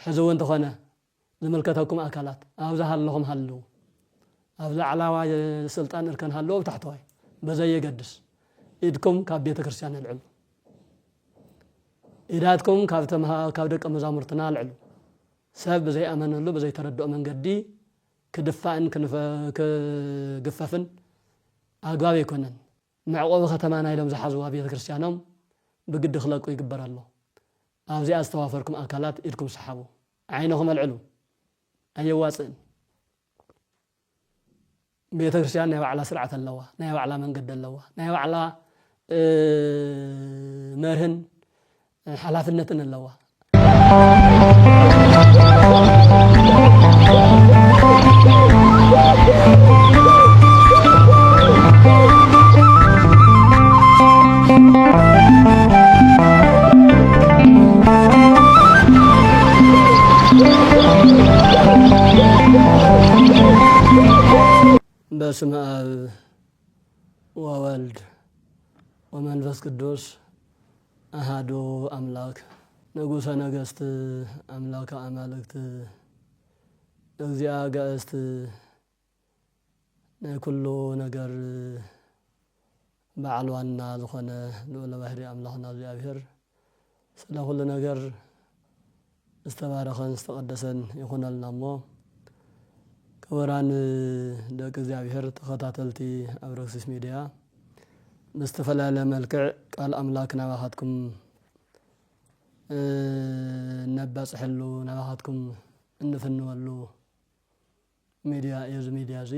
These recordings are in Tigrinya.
ሕዚ እውን እንተኾነ ዝምልከተኩም ኣካላት፣ ኣብ ዝሃለኹም ሃልዉ፣ ኣብ ላዕላዋይ ስልጣን እርከን ሃለዉ፣ ኣብ ታሕተዋይ፣ በዘየገድስ፣ ኢድኩም ካብ ቤተ ክርስቲያን ኣልዕሉ። ኢዳትኩም ካብ ተምሃ-፣ ካብ ደቀ መዛሙርትና ኣልዕሉ። ሰብ ብዘይኣመነሉ፣ ብዘይተረድኦ መንገዲ ክድፋእን ክንፈ-፣ ክግፈፍን ኣግባብ ኣይኮነን። መዕቆቢ ከተማና ኢሎም ዝሓዝዋ ቤተ ክርስቲያኖም ብግዲ ክለቁ ይግበር ኣሎ። ኣብዚኣ ዝተዋፈርኩም ኣካላት ኢድኩም ሰሓቡ። ዓይንኹም ኣልዕሉ። ኣየዋጽእን። ቤተ ክርስቲያን ናይ ባዕላ ስርዓት ኣለዋ፣ ናይ ባዕላ መንገዲ ኣለዋ፣ ናይ ባዕላ፣ እ፣ መርህን ሓላፍነትን ኣለዋ። በስመ አብ ወወልድ ወመንፈስ ቅዱስ አሃዱ አምላክ። ንጉሰ ነገስት፣ አምላከ አማልክት፣ እግዚአ አጋእዝት፣ ናይ ኩሉ ነገር በዓል ዋና ዝኾነ ልዑለ ባህሪ ኣምላኽና እግዚኣብሔር ስለ ኩሉ ነገር ዝተባረኸን ዝተቐደሰን ይኹነልና። እሞ ክቡራን ደቂ እግዚኣብሔር ተኸታተልቲ ኣብረክሲስ ሚድያ፣ ብዝተፈላለየ መልክዕ ቃል ኣምላክ ናባኻትኩም፣ እ፣ እነባፅሐሉ፣ ናባኻትኩም እንፍንወሉ ሚድያ እዩ። እዚ ሚድያ እዚ፣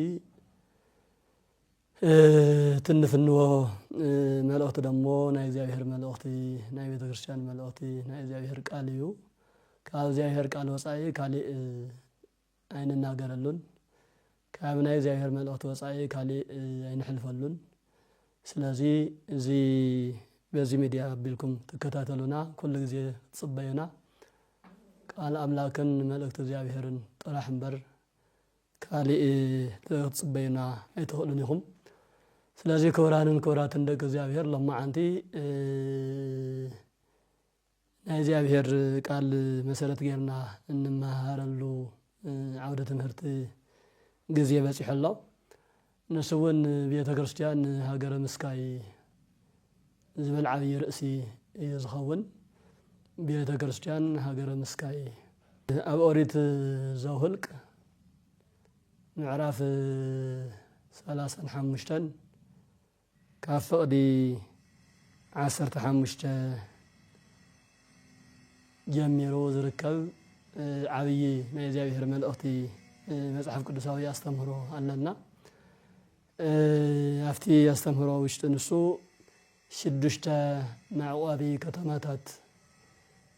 እ፣ ትንፍንዎ፣ እ፣ መልእኽቲ ደሞ ናይ እግዚኣብሔር መልእኽቲ፣ ናይ ቤተ ክርስቲያን መልእኽቲ፣ ናይ እግዚኣብሔር ቃል እዩ። ካብ እግዚኣብሔር ቃል ወጻኢ ካሊእ፣ እ፣ ኣይንናገረሉን። ካብ ናይ እግዚኣብሔር መልእኽቲ ወጻኢ ካሊእ፣ እ፣ ኣይንሕልፈሉን። ስለዚ እዚ፣ በዚ ሚድያ ኣቢልኩም ትከታተሉና፣ ኩሉ ግዜ ትጽበዩና። ቃል ኣምላክን መልእኽቲ እግዚኣብሔርን ጥራሕ እምበር ካሊእ ክትጽበዩና ኣይትኽእሉን ኢኹም። ስለዚ ክቡራንን ክቡራትን ደቂ እግዚኣብሔር፣ ሎማዓንቲ፣ እ፣ ናይ እግዚኣብሔር ቃል መሰረት ጌርና እንመሃረሉ፣ እ፣ ዓውደ ትምህርቲ ግዜ በጺሑ ኣሎ። ንሱ እውን ቤተ ክርስቲያን ሃገረ ምስካይ ዝብል ዓብዪ ርእሲ እዩ ዝኸውን። ቤተ ክርስቲያን ሃገረ ምስካይ። ኣብ ኦሪት ዘኍልቍ ምዕራፍ ሰላሳን ሓሙሽተን ካብ ፍቕዲ ዓሰርተ ሓሙሽተ ጀሚሩ ዝርከብ፣ እ፣ ዓብዪ ናይ እግዚኣብሔር መልእኽቲ፣ እ፣ መጽሓፍ ቅዱሳዊ ኣስተምህሮ ኣለና። እ፣ ኣብቲ ኣስተምህሮ ውሽጢ ንሱ ሽዱሽተ መዕቆቢ ከተማታት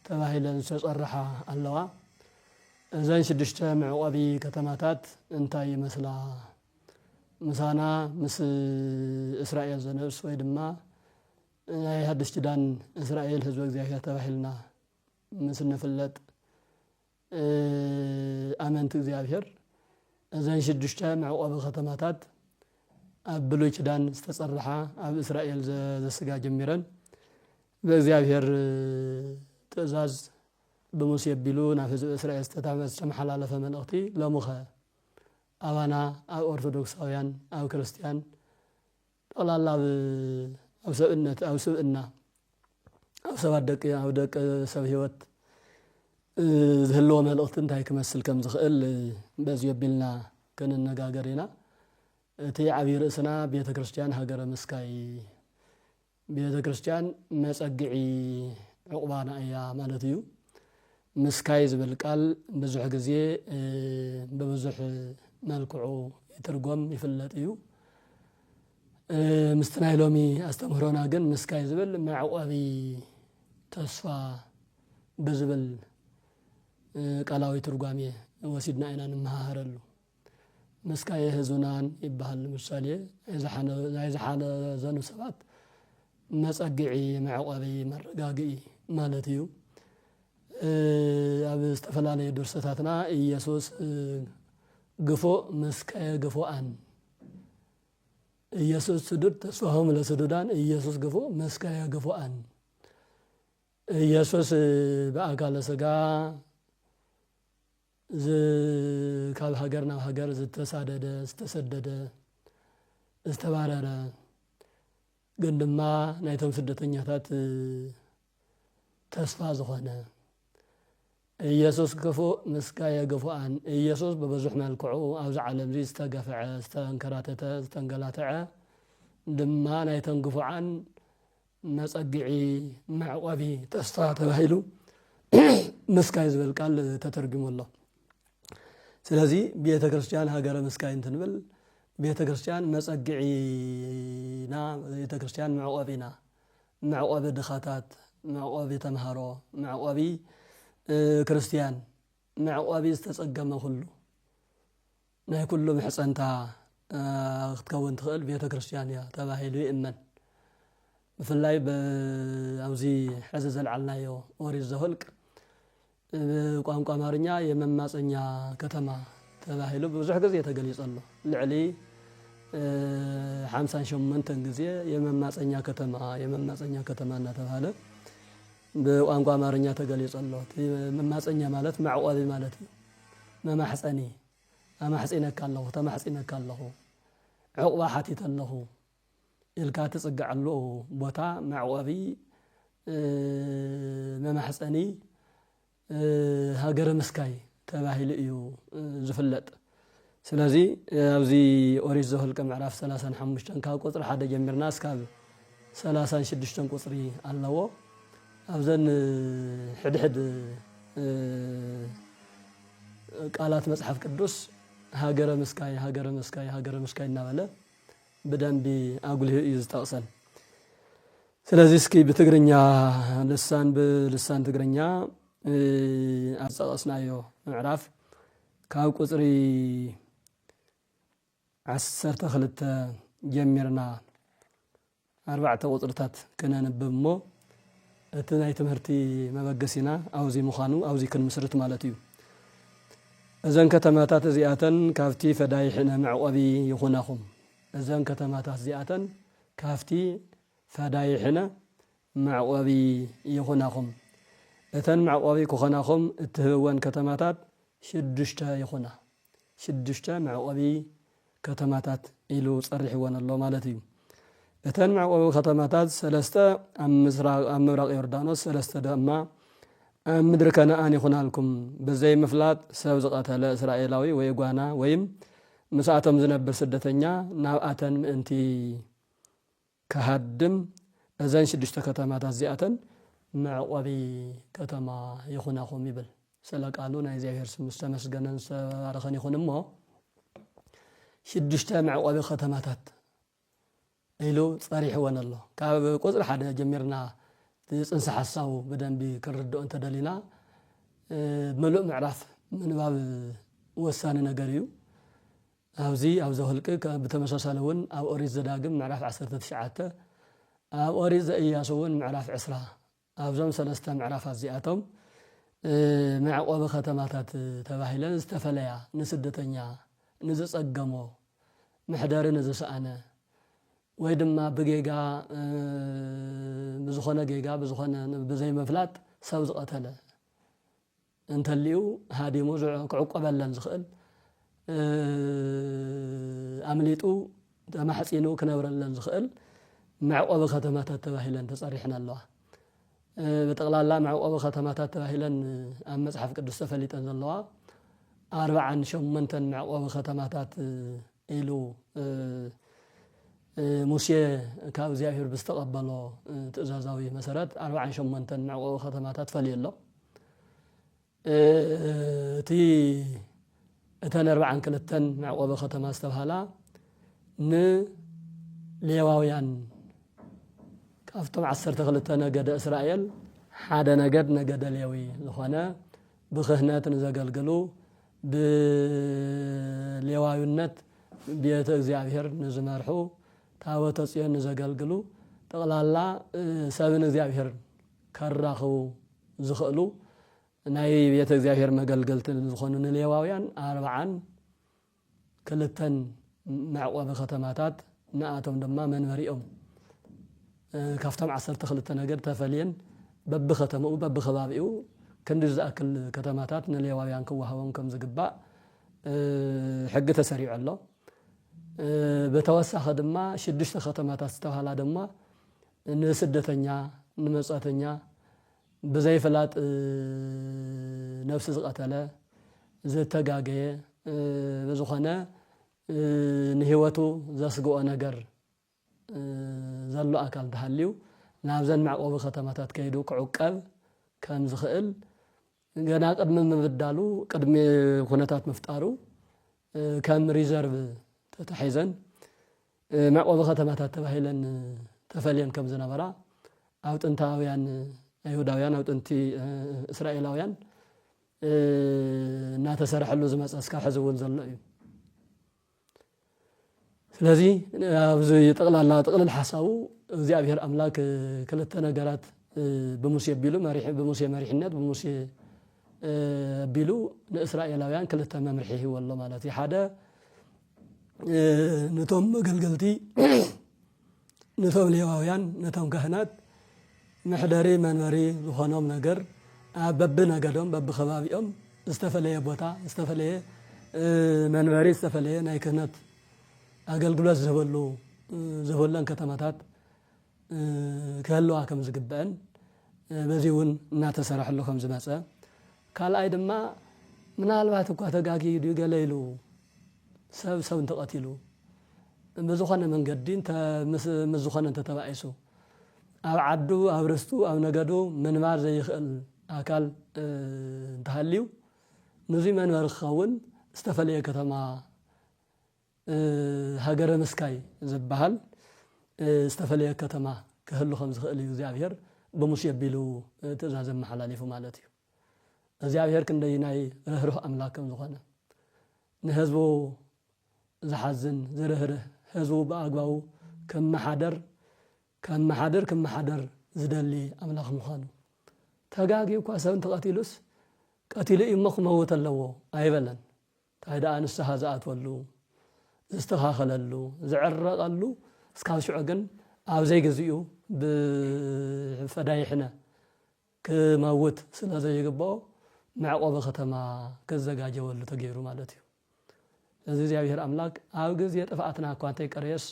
ተባሂለን ዝተጸርሓ ኣለዋ። እዘን ሽዱሽተ መዕቆቢ ከተማታት እንታይ ይመስላ? ምሳና ምስ እስራኤል ዘነብስ ወይ ድማ ናይ ሓድሽ ኪዳን እስራኤል ህዝበ እግዚኣብሔር ተባሂልና ምስ እንፍለጥ፣ እ፣ ኣመንቲ እግዚኣብሔር፣ እዘን ሽዱሽተ መዕቆቢ ከተማታት ኣብ ብሉይ ኪዳን ዝተጸርሓ፣ ኣብ እስራኤል ዘ-፣ ዘስጋ ጀሚረን ብእግዚኣብሔር ትእዛዝ ብሙሴ ኣቢሉ ናብ ህዝቢ እስራኤል ዝተታ-፣ ዝተመሓላለፈ መልእኽቲ፣ ሎምኸ ኣባና ኣብ ኦርቶዶክሳውያን፣ ኣብ ክርስትያን፣ ጠቕላላ ኣብ፣ ኣብ ሰብእነት፣ ኣብ ስብእና፣ ኣብ ሰባት ደቂ፣ ኣብ ደቂ ሰብ ህይወት፣ እ፣ ዝህልዎ መልእኽቲ እንታይ ክመስል ከም ዝኽእል፣ እ፣ በዚ ኣቢልና ክንነጋገር ኢና። እቲ ዓብዪ ርእስና ቤተ ክርስቲያን ሃገረ ምስካይ፣ ቤተ ክርስቲያን መጸግዒ ዕቑባና እያ ማለት እዩ። ምስካይ ዝብል ቃል ብዙሕ ግዜ፣ እ፣ ብብዙሕ መልክዑ ይትርጎም ይፍለጥ እዩ። እ፣ ምስቲ ናይ ሎሚ ኣስተምህሮና ግን ምስካይ ዝብል መዕቆቢ ተስፋ ብዝብል፣ እ፣ ቃላዊ ትርጓሜ ወሲድና ኢና ንመሃሃረሉ። ምስካየ ህዝብናን ይበሃል። ንምሳሌ ናይ ዝሓነ-፣ ናይ ዝሓዘኑ ሰባት መጸግዒ፣ መዕቆቢ፣ መረጋግኢ ማለት እዩ። እ፣ ኣብ ዝተፈላለዩ ድርሰታትና ኢየሱስ፣ እ፣ ግፉእ ምስካየ ግፉኣን፣ ኢየሱስ ስዱድ ተስፋሆሙ ለስዱዳን፣ ኢየሱስ ግፉእ ምስካየ ግፉኣን። ኢየሱስ ብኣካለ ሥጋ ካብ ሃገር ናብ ሃገር ዝተሳደደ፣ ዝተሰደደ፣ ዝተባረረ፣ ግን ድማ ናይቶም ስደተኛታት ተስፋ ዝኾነ፣ ኢየሱስ ክፉእ ምስካየ ግፉኣን፣ ኢየሱስ ብብዙሕ መልክዑ ኣብዚ ዓለም እዚ ዝተገፍዐ፣ ዝተንከራተተ፣ ዝተንገላተዐ፣ ድማ ናይቶም ግፉዓን መጸግዒ፣ መዕቆቢ፣ ተስፋ ተባሂሉ ምስካይ ዝብል ቃል ተተርጉሙ ኣሎ። ስለዚ ቤተ ክርስቲያን ሃገረ ምስካይ እንትንብል፣ ቤተ ክርስቲያን መጸግዒና፣ ቤተ ክርስቲያን መዕቆቢና፣ መዕቆቢ ድኻታት፣ መዕቆቢ ተምሃሮ፣ መዕቆቢ፣ እ፣ ክርስቲያን፣ መዕቆቢ ዝተጸገመ ኩሉ፣ ናይ ኩሉ ምሕጸንታ፣ እ፣ ክትከውን ትኽእል ቤተ ክርስቲያን እያ ተባሂሉ ይእመን። ብፍላይ ብ-፣ ኣብዚ ሕዚ ዘልዓልናዮ ኦሪት ዘኍልቅ ብቋንቋ ኣማርኛ የመማፀኛ ከተማ ተባሂሉ ብዙሕ ግዜ ተገሊፁ ኣሎ። ልዕሊ፣ እ፣ ሓምሳን ሸሞንተን ግዜ የመማፀኛ ከተማ፣ የመማፀኛ ከተማ እናተባህለ ብቋንቋ ኣማርኛ ተገሊፁ ኣሎ። እቲ መማፀኛ ማለት መዕቆቢ ማለት እዩ። መማሕፀኒ፣ ኣማሕፂነካ ኣለኹ፣ ተማሕፂነካ ኣለኹ፣ ዕቑባ ሓቲተ ኣለኹ ኢልካ ትፅገዐሉ ቦታ መዕቆቢ፣ እ፣ መማሕፀኒ፣ እ፣ ሃገረ ምስካይ ተባሂሉ እዩ፣ እ፣ ዝፍለጥ። ስለዚ፣ እ፣ ኣብዚ ኦሪት ዘኍልቅ ምዕራፍ ሰላሳን ሓሙሽተን ካብ ቁፅሪ ሓደ ጀሚርና እስካብ ሰላሳን ሽዱሽተን ቁፅሪ ኣለዎ። ኣብዘን፣ እ፣ ሕድሕድ፣ እ፣ ቃላት መጽሓፍ ቅዱስ ሃገረ ምስካይ፣ ሃገረ ምስካይ፣ ሃገረ ምስካይ እናበለ ብደንቢ ኣጉሊሁ እዩ ዝጠቕሰን። ስለዚ እስኪ ብትግርኛ ልሳን፣ ብልሳን ትግርኛ፣ እ፣ ኣብ ዝጠቐስናዮ ምዕራፍ ካብ ቁጽሪ ዓሰርተ ክልተ ጀሚርና ኣርባዕተ ቁጽርታት ክነንብብ እሞ፣ እቲ ናይ ትምህርቲ መበገሲና ኣብዚ ምዃኑ፣ ኣብዚ ክንምስርት ማለት እዩ። እዘን ከተማታት እዚኣተን ካብቲ ፈዳይሕነ መዕቆቢ ይኹናኹም። እዘን ከተማታት እዚኣተን ካብቲ ፈዳይሕነ መዕቆቢ ይኹናኹም። እተን መዕቆቢ ክኾናኹም እትህብወን ከተማታት ሽዱሽተ ይኹና። ሽዱሽተ መዕቆቢ ከተማታት ኢሉ ጸሪሕወን ኣሎ ማለት እዩ። እተን መዕቆቢ ከተማታት ሰለስተ ኣብ ምስራቕ፣ ኣብ ምብራቕ ዮርዳኖስ፣ ሰለስተ ድማ ኣብ ምድሪ ከነኣን ይኹናልኩም። ብዘይ ምፍላጥ ሰብ ዝቐተለ እስራኤላዊ ወይ ጓና ወይም ምስኣቶም ዝነብር ስደተኛ ናብኣተን ምእንቲ ክሃድም፣ እዘን ሽዱሽተ ከተማታት እዚኣተን መዕቆቢ ከተማ ይኹናኹም ይብል። ስለ ቃሉ ናይ እግዚኣብሔር ስም ዝተመስገነን ዝተባረኸን ይኹን እሞ፣ ሽዱሽተ መዕቆቢ ከተማታት ኢሉ ጸሪሕወን ኣሎ። ካብ ቁጽሪ ሓደ ጀሚርና እቲ ጽንሰ ሓሳቡ ብደንቢ ክንርድኦ እንተደሊና፣ እ፣ ምሉእ ምዕራፍ ምንባብ ወሳኒ ነገር እዩ። ኣብዚ፣ ኣብ ዘኍልቅ ከ-፣ ብተመሳሳሊ እውን ኣብ ኦሪት ዘዳግም ምዕራፍ ዓሰርተ ትሽዓተ፣ ኣብ ኦሪት ዘኢያሱ እውን ምዕራፍ ዕስራ፣ ኣብዞም ሰለስተ ምዕራፋት እዚኣቶም፣ እ፣ መዕቆቢ ከተማታት ተባሂለን ዝተፈለያ፣ ንስደተኛ፣ ንዝጸገሞ፣ መሕደሪ ንዝሰኣነ፣ ወይ ድማ ብጌጋ፣ እ፣ ብዝኾነ ጌጋ፣ ብዝኾነ፣ ብዘይምፍላጥ ሰብ ዝቐተለ እንተልዩ ሃዲሙ ዝዕ-፣ ክዕቆበለን ዝኽእል፣ እ፣ ኣምሊጡ ተማሕጺኑ ክነብረለን ዝኽእል መዕቆቢ ከተማታት ተባሂለን ተጸሪሐን ኣለዋ። እ፣ ብጠቕላላ መዕቆቢ ከተማታት ተባሂለን ኣብ መጽሓፍ ቅዱስ ተፈሊጠን ዘለዋ ኣርብዓን ሸሞንተን መዕቆቢ ከተማታት ኢሉ፣ እ፣ እ፣ ሙሴ ካብ እግዚኣብሔር ብዝተቐበሎ፣ እ፣ ትእዛዛዊ መሰረት ኣርብዓን ሸሞንተን መዕቆቢ ከተማታት ፈልዩ ኣሎ። እ፣ እቲ፣ እተን ኣርብዓን ክልተን መዕቆቢ ከተማ ዝተብሃላ ንሌዋውያን ካብቶም ዓሰርተ ክልተ ነገደ እስራኤል ሓደ ነገድ ነገደ ሌዊ ዝኾነ ብክህነት ንዘገልግሉ ብሌዋዊነት ቤተ እግዚኣብሔር ንዝመርሑ ታቦተ ጽዮን ንዘገልግሉ ጠቕላላ፣ እ፣ ሰብን እግዚኣብሔርን ከራኽቡ ዝኽእሉ ናይ ቤተ እግዚኣብሔር መገልገልቲ ዝኾኑ ንሌዋውያን ኣርብዓን ክልተን መዕቆቢ ከተማታት ንኣቶም ድማ መንበሪኦም፣ እ፣ ካብቶም ዓሰርተ ክልተ ነገድ ተፈልየን በብከተምኡ በብከባቢኡ ክንዲ ዝኣክል ከተማታት ንሌዋውያን ክወሃቦም ከም ዝግባእ፣ እ፣ ሕጊ ተሰሪዑ ኣሎ። እ፣ ብተወሳኺ ድማ ሽዱሽተ ከተማታት ዝተባህላ ድማ ንስደተኛ፣ ንመጻተኛ፣ ብዘይፍላጥ፣ እ፣ ነፍሲ ዝቐተለ፣ ዝተጋገየ፣ እ፣ ብዝኾነ፣ እ፣ ንህይወቱ ዘስግኦ ነገር፣ እ፣ ዘሎ ኣካል እንተሃልዩ፣ ናብዘን መዕቆቢ ከተማታት ከይዱ ክዕቀብ ከም ዝኽእል፣ ገና ቅድሚ ምብዳሉ፣ ቅድሚ ኩነታት ምፍጣሩ፣ እ፣ ከም ሪዘርቭ ተታሒዘን፣ እ፣ መዕቆቢ ከተማታት ተባሂለን ተፈልየን ከም ዝነበራ፣ ኣብ ጥንታውያን ኣይሁዳውያን፣ ኣብ ጥንቲ፣ እ፣ እስራኤላውያን፣ እ፣ እናተሰርሐሉ ዝመጸ እስካብ ሕዚ እውን ዘሎ እዩ። ስለዚ ኣብዚ ጠቕላላ ጥቕልል ሓሳቡ እግዚኣብሔር ኣምላክ ክልተ ነገራት፣ እ፣ ብሙሴ ኣቢሉ መሪሕ-፣ ብሙሴ መሪሕነት፣ ብሙሴ፣ እ፣ ኣቢሉ ንእስራኤላውያን ክልተ መምርሒ ሂቡ ኣሎ ማለት እዩ። ሓደ፣ እ፣ ነቶም መገልገልቲ፣ ነቶም ሌዋውያን፣ ነቶም ካህናት መሕደሪ መንበሪ ዝኾኖም ነገር ኣብ በብነገዶም በብኸባቢኦም ዝተፈለየ ቦታ፣ ዝተፈለየ፣ እ፣ መንበሪ፣ ዝተፈለየ ናይ ክህነት ኣገልግሎት ዝህበሉ፣ እ፣ ዝህበለን ከተማታት፣ እ፣ ክህልዋ ከም ዝግበአን፣ እ፣ በዚ እውን እናተሰረሐሉ ከም ዝመጸ፣ ካልኣይ ድማ ምናልባት እኳ ተጋጊዩ ድዩ ገለ ኢሉ ሰብ ሰብ እንተቐቲሉ፣ ብዝኾነ መንገዲ እንተ-፣ ምስ፣ ምስ ዝኾነ እንተተባኢሱ፣ ኣብ ዓዱ፣ ኣብ ርስቱ፣ ኣብ ነገዱ ምንባር ዘይኽእል ኣካል፣ እ፣ እንተሃልዩ፣ ንዙይ መንበሪ ክኸውን ዝተፈለየ ከተማ፣ እ፣ ሃገረ ምስካይ ዝበሃል፣ እ፣ ዝተፈለየ ከተማ ክህሉ ከም ዝኽእል እዩ እግዚኣብሔር ብሙሴ ኣቢሉ፣ እ፣ ትእዛዝ ኣመሓላሊፉ ማለት እዩ። እግዚኣብሔር ክንደይናይ ርህሩህ ኣምላክ ከም ዝኾነ፣ ንህዝቡ ዝሓዝን ዝርህርህ፣ ህዝቡ ብኣግባቡ ክመሓደር፣ ከመሓድር፣ ክመሓደር ዝደሊ ኣምላኽ ምዃኑ። ተጋግዩ እኳ ሰብ እንተቐቲሉስ፣ ቀቲሉ እዩ እሞ ክመውት ኣለዎ ኣይበለን። እንታይ ደኣ ንስሓ ዝኣትወሉ፣ ዝስተኻኸለሉ፣ ዝዕረቐሉ፣ እስካብ ሽዑ ግን ኣብ ዘይግዚኡ ብፈዳይ ሕነ ክመውት ስለ ዘይግብኦ፣ መዕቆቢ ከተማ ክዘጋጀወሉ ተገይሩ ማለት እዩ። እዚ እግዚኣብሔር ኣምላክ ኣብ ግዜ ጥፍኣትና እኳ እንተይቀረየስ፣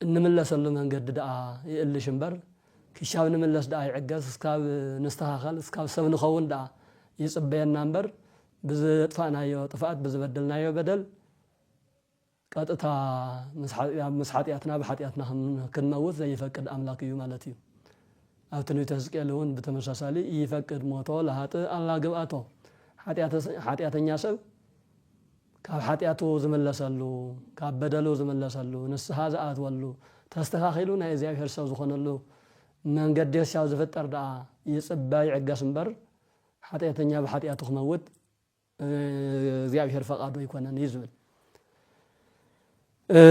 እንምለሰሉ መንገዲ ደኣ ይእልሽ እምበር፣ ክሻብ ንምለስ ደኣ ይዕገስ፣ እስካብ ንስተኻኸል፣ እስካብ ሰብ ንኸውን ደኣ ይጽበየና እምበር፣ ብዘጥፋእናዮ ጥፍኣት፣ ብዝበደልናዮ በደል፣ ቀጥታ ምስ ሓጢኣ-፣ ምስ ሓጢኣትና ብሓጢኣትና ክን-፣ ክንመውት ዘይፈቅድ ኣምላክ እዩ ማለት እዩ። ኣብ ትንቢተ ሕዝቅኤል እውን ብተመሳሳሊ፣ "ይፈቅድ ሞቶ ለሃጥእ ኣላ ግብኣቶ።" ሓጢኣተ-፣ ሓጢኣተኛ ሰብ ካብ ሓጢኣቱ ዝምለሰሉ፣ ካብ በደሉ ዝምለሰሉ፣ ንስሓ ዝኣትወሉ፣ ተስተኻኺሉ ናይ እግዚኣብሔር ሰብ ዝኾነሉ መንገዲ ክሻብ ዝፍጠር ደኣ ይጽበ ይዕገስ እምበር፣ ሓጢኣተኛ ብሓጢኣቱ ክመውት፣ እ፣ እግዚኣብሔር ፈቓዱ ኣይኮነን እዩ ዝብል። እ፣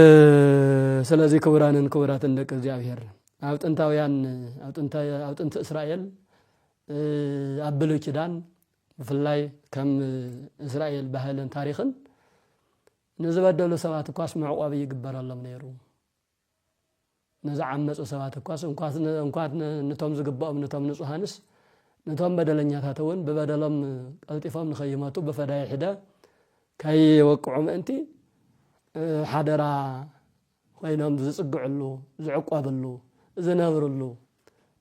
ስለዚ ክቡራንን ክቡራትን ደቂ እግዚኣብሔር፣ ኣብ ጥንታውያን፣ ኣብ ጥንታ-፣ ኣብ ጥንቲ እስራኤል፣ እ፣ ኣብ ብሉይ ኪዳን ብፍላይ ከም እስራኤል ባህልን ታሪኽን ንዝበደሉ ሰባት እኳስ መዕቆቢ ይግበረሎም ነይሩ። ንዝዓመፁ ሰባት እኳስ እንኳስ ን-፣ እንኳን ን-፣ ንቶም ዝግብኦም፣ ንቶም ንጹሃንስ፣ ንቶም በደለኛታት እውን ብበደሎም ቀልጢፎም ንኸይሞቱ ብፈዳይ ሕደ ከይወቅዑ ምእንቲ፣ እ፣ ሓደራ ኮይኖም ዝጽግዕሉ፣ ዝዕቆብሉ፣ ዝነብርሉ፣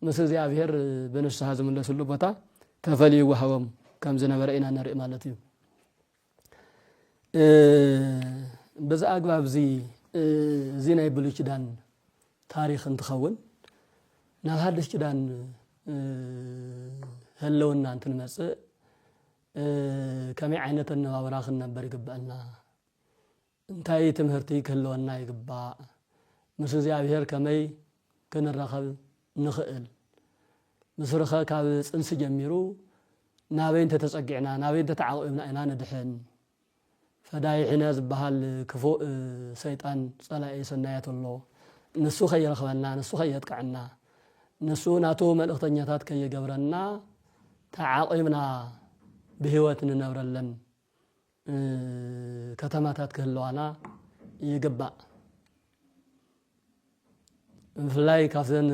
ምስ እግዚኣብሔር ብንስሓ ዝምለስሉ ቦታ ተፈልዩ ይወሃቦም ከም ዝነበረ ኢና ንርኢ ማለት እዩ። እ፣ በዚ ኣግባብ እዚ፣ እ፣ እዚ ናይ ብሉይ ኪዳን ታሪኽ እንትኸውን፣ ናብ ሓድሽ ኪዳን፣ እ፣ ህልውና እንትንመጽእ፣ እ፣ ከመይ ዓይነት ኣነባብራ ክንነበር ይግበአና? እንታይ ትምህርቲ ክህልወና ይግባእ? ምስ እግዚኣብሔር ከመይ ክንራኸብ ንኽእል? ምስ ርኸ ካብ ጽንሲ ጀሚሩ ናበይ እንተተጸጊዕና፣ ናበይ እንተተዓቂብና ኢና ንድሕን? ፈዳይ ሕነ ዝበሃል ክፉእ ሰይጣን ጸላኢ ሰናያት ኣሎ። ንሱ ከይረኽበና፣ ንሱ ከየጥቅዐና፣ ንሱ ናቱ መልእኽተኛታት ከይገብረና ተዓቂብና ብህይወት ንነብረለን፣ እ፣ ከተማታት ክህልዋና ይግባእ። ብፍላይ ካብዘን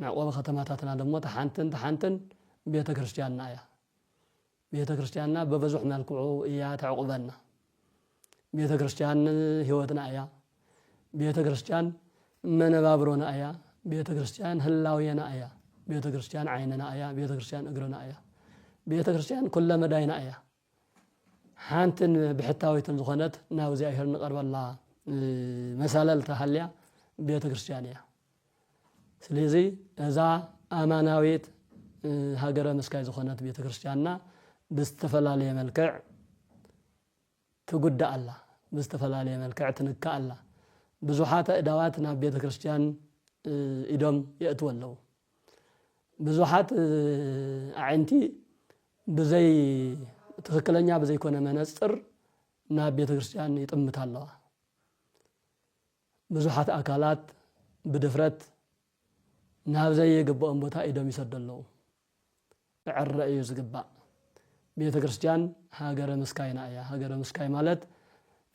መዕቆቢ ከተማታትና ደሞ ተሓንትን ተሓንትን ቤተ ክርስቲያንና እያ። ቤተ ክርስቲያንና በብዙሕ መልክዑ እያ ተዕቁበና። ቤተ ክርስቲያን ህይወትና እያ። ቤተ ክርስቲያን መነባብሮና እያ። ቤተ ክርስቲያን ህላዌና እያ። ቤተ ክርስቲያን ዓይንና እያ። ቤተ ክርስቲያን እግርና እያ። ቤተ ክርስቲያን ኩለ መዳይና እያ። ሓንትን ብሕታዊትን ዝኾነት ናብ እግዚኣብሔር ንቐርበላ፣ እ፣ መሳለል ተሃልያ ቤተ ክርስቲያን እያ። ስለዚ እዛ ኣማናዊት፣ እ፣ ሃገረ ምስካይ ዝኾነት ቤተ ክርስቲያንና ብዝተፈላለየ መልክዕ ትጉዳእ ኣላ፣ ብዝተፈላለየ መልክዕ ትንካእ ኣላ። ብዙሓት ኣእዳዋት ናብ ቤተ ክርስቲያን፣ እ፣ ኢዶም የእትዉ ኣለዉ። ብዙሓት፣ እ፣ ኣዒንቲ ብዘይ ትኽክለኛ ብዘይኮነ መነጽር ናብ ቤተ ክርስቲያን ይጥምታ ኣለዋ። ብዙሓት ኣካላት ብድፍረት ናብ ዘይግብኦም ቦታ ኢዶም ይሰዱ ኣለዉ። ክዕረ እዩ ዝግባእ። ቤተ ክርስቲያን ሃገረ ምስካይና እያ። ሃገረ ምስካይ ማለት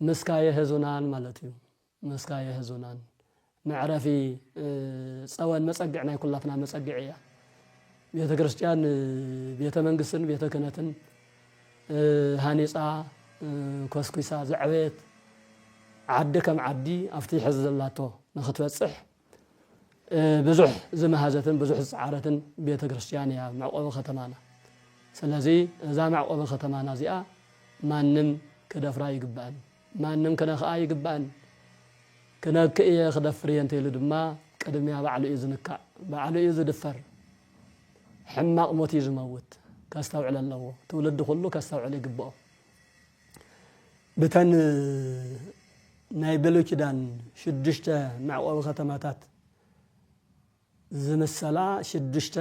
ምስካየ ህዙናን ማለት እዩ። ምስካየ ህዙናን መዕረፊ፣ እ፣ ጸወን መጸግዕ ናይ ኩላትና መጸግዕ እያ። ቤተ ክርስቲያን፣ እ፣ ቤተ መንግስትን ቤተ ክህነትን፣ እ፣ ሃኒጻ፣ እ፣ ኮስኩሳ ዘዕበየት ዓዲ ከም ዓዲ ኣብቲ ሕዚ ዘላቶ ንኽትበጽሕ፣ እ፣ ብዙሕ ዝመሃዘትን ብዙሕ ዝጸዓረትን ቤተ ክርስቲያን እያ መዕቆቢ ከተማና። ስለዚ እዛ መዕቆቢ ከተማና እዚኣ ማንም ክደፍራ ይግባእን፣ ማንም ክነኽኣ ይግባእን። ክነክእ እየ ክደፍር እየ እንተኢሉ ድማ ቅድሚያ ባዕሉ እዩ ዝንካእ፣ ባዕሉ እዩ ዝድፈር። ሕማቕ ሞት እዩ ዝመውት። ከስተውዕል ኣለዎ። ትውልዲ ኩሉ ከስተውዕል ይግብኦ። ብተን ናይ ብሉይ ኪዳን ሽዱሽተ መዕቆቢ ከተማታት ዝምሰላ ሽዱሽተ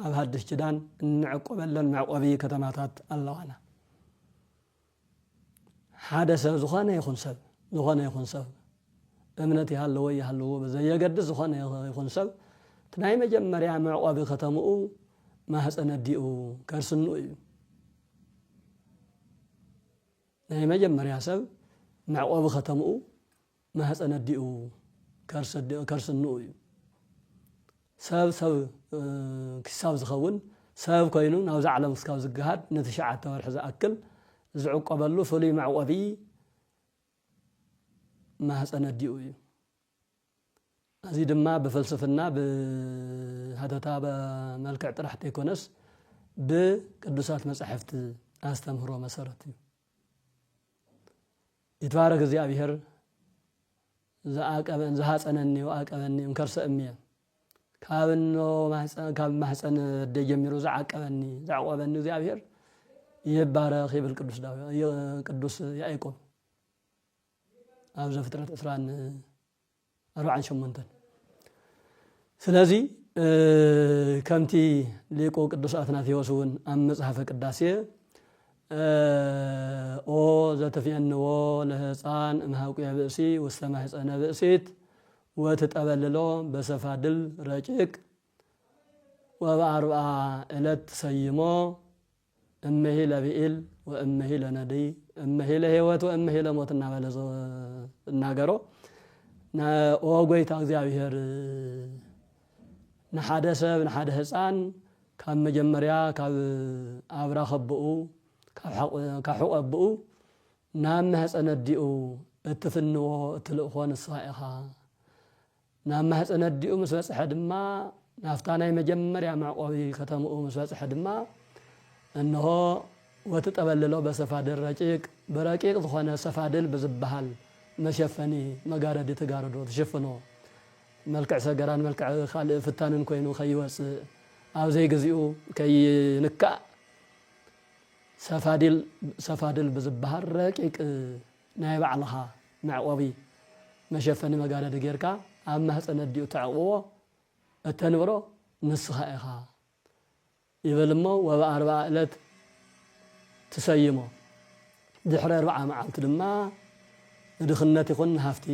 ኣብ ሓድሽ ኪዳን እንዕቆበለን መዕቆቢ ከተማታት ኣለዋና። ሓደ ሰብ፣ ዝኾነ ይኹን ሰብ፣ ዝኾነ ይኹን ሰብ፣ እምነት ይሃለዎ ይሃለዎ ብዘየገድስ፣ ዝኾነ ይኹን ሰብ፣ እቲ ናይ መጀመርያ መዕቆቢ ከተምኡ ማህፀን ኣዲኡ ከርስንኡ እዩ። ናይ መጀመርያ ሰብ መዕቆቢ ከተምኡ ማህፀን ኣዲኡ ከርስ ኣዲ-፣ ከርስንኡ እዩ። ሰብ፣ ሰብ፣ እ፣ ክሳብ ዝኸውን፣ ሰብ ኮይኑ ናብዛ ዓለም ክሳብ ዝገሃድ ንትሽዓተ ወርሒ ዝኣክል ዝዕቆበሉ ፍሉይ መዕቆቢ ማህፀን ኣዲኡ እዩ። እዚ ድማ ብፍልስፍና፣ ብሃተታ፣ ብመልክዕ ጥራሕ ተይኮነስ፣ ብቅዱሳት መጻሕፍቲ ኣስተምህሮ መሰረት እዩ። ይትባረክ እግዚኣብሔር፣ ዝዓቀበን ዝሃፀነኒ ወዓቀበኒ እምከርሰ እምየ። ካብ እኖ ማህፀ-፣ ካብ ማህፀን ኣደይ ጀሚሩ ዝዓቀበኒ፣ ዘዕቆበኒ እግዚኣብሔር ይባረክ ይብል ቅዱስ ዳዊ-፣ ይ-፣ ቅዱስ ያዕቆብ ኣብ ዘፍጥረት ዕስራን ኣርባዓን ሸሞንተን። ስለዚ፣ እ፣ ከምቲ ሊቁ ቅዱስ ኣትናቴዎስ እውን ኣብ መጽሓፈ ቅዳሴ፣ እ፣ "ኦ ዘትፍየንዎ ለህፃን እምሃቁየ ብእሲ ውስተ ማህፀነ ብእሲት ወትጠበልሎ በሰፋድል ረቂቅ ወበኣርብዓ ዕለት ትሰይሞ እመሂ ለብኢል ወእመሂ ለነድይ እመሂ ለህይወት ወእመሂ ለሞት" እናበለ ዝናገሮ፣ ነ-፣ ኦ ጎይታ እግዚኣብሔር፣ ንሓደ ሰብ፣ ንሓደ ህፃን ካብ መጀመርያ ካብ ኣብራኽ ኣቦኡ፣ ካብ ሓቑ-፣ ካብ ሕቑ ኣቦኡ ናብ መህፀን ኣዲኡ እትፍንዎ፣ እትልእኾ ንስኻ ኢኻ። ናብ ማህፀን ኣዲኡ ምስ በፅሐ ድማ፣ ናብታ ናይ መጀመርያ መዕቆቢ ከተምኡ ምስ በፅሐ ድማ፣ እንሆ ወትጠበልሎ በሰፋድል ረቂቅ፣ ብረቂቅ ዝኾነ ሰፋድል ብዝበሃል መሸፈኒ መጋረዲ ትጋርዶ፣ ትሽፍኖ። መልክዕ ሰገራን መልክዕ ካልእ ፍታንን ኮይኑ ከይወፅእ፣ ኣብ ዘይግዚኡ ከይንካእ፣ ሰፋዲል፣ ሰፋድል ብዝበሃል ረቂቅ ናይ ባዕልኻ መዕቆቢ መሸፈኒ መጋረዲ ጌርካ ኣብ ማህፀን ኣዲኡ ተዕቕቦ እተንብሮ ንስኻ ኢኻ ይብል እሞ፣ ወበኣርብዓ ዕለት ትሰይሞ። ድሕሪ ኣርብዓ መዓልቲ ድማ ንድኽነት ይኹን ንሃፍቲ፣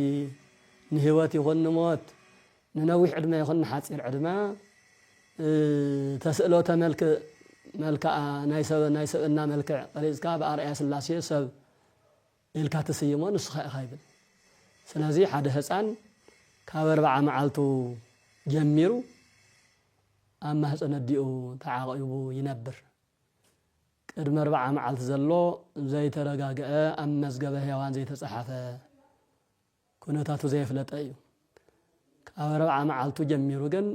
ንህይወት ይኹን ንሞት፣ ንነዊሕ ዕድመ ይኹን ንሓፂር ዕድመ፣ እ፣ ተስእሎተ መልክዕ፣ መልክዓ ናይ ሰብ-፣ ናይ ሰብእና መልክዕ ቀሪጽካ ብኣርኣያ ስላሴ ሰብ ኢልካ ትስይሞ ንስኻ ኢኻ ይብል። ስለዚ ሓደ ህፃን ካብ ኣርብዓ መዓልቱ ጀሚሩ ኣብ ማህፀን ኣዲኡ ተዓቂቡ ይነብር። ቅድሚ ኣርብዓ መዓልቲ ዘሎ ዘይተረጋግአ፣ ኣብ መዝገበ ሕያዋን ዘይተጻሓፈ፣ ኩነታቱ ዘየፍለጠ እዩ። ካብ ኣርብዓ መዓልቱ ጀሚሩ ግን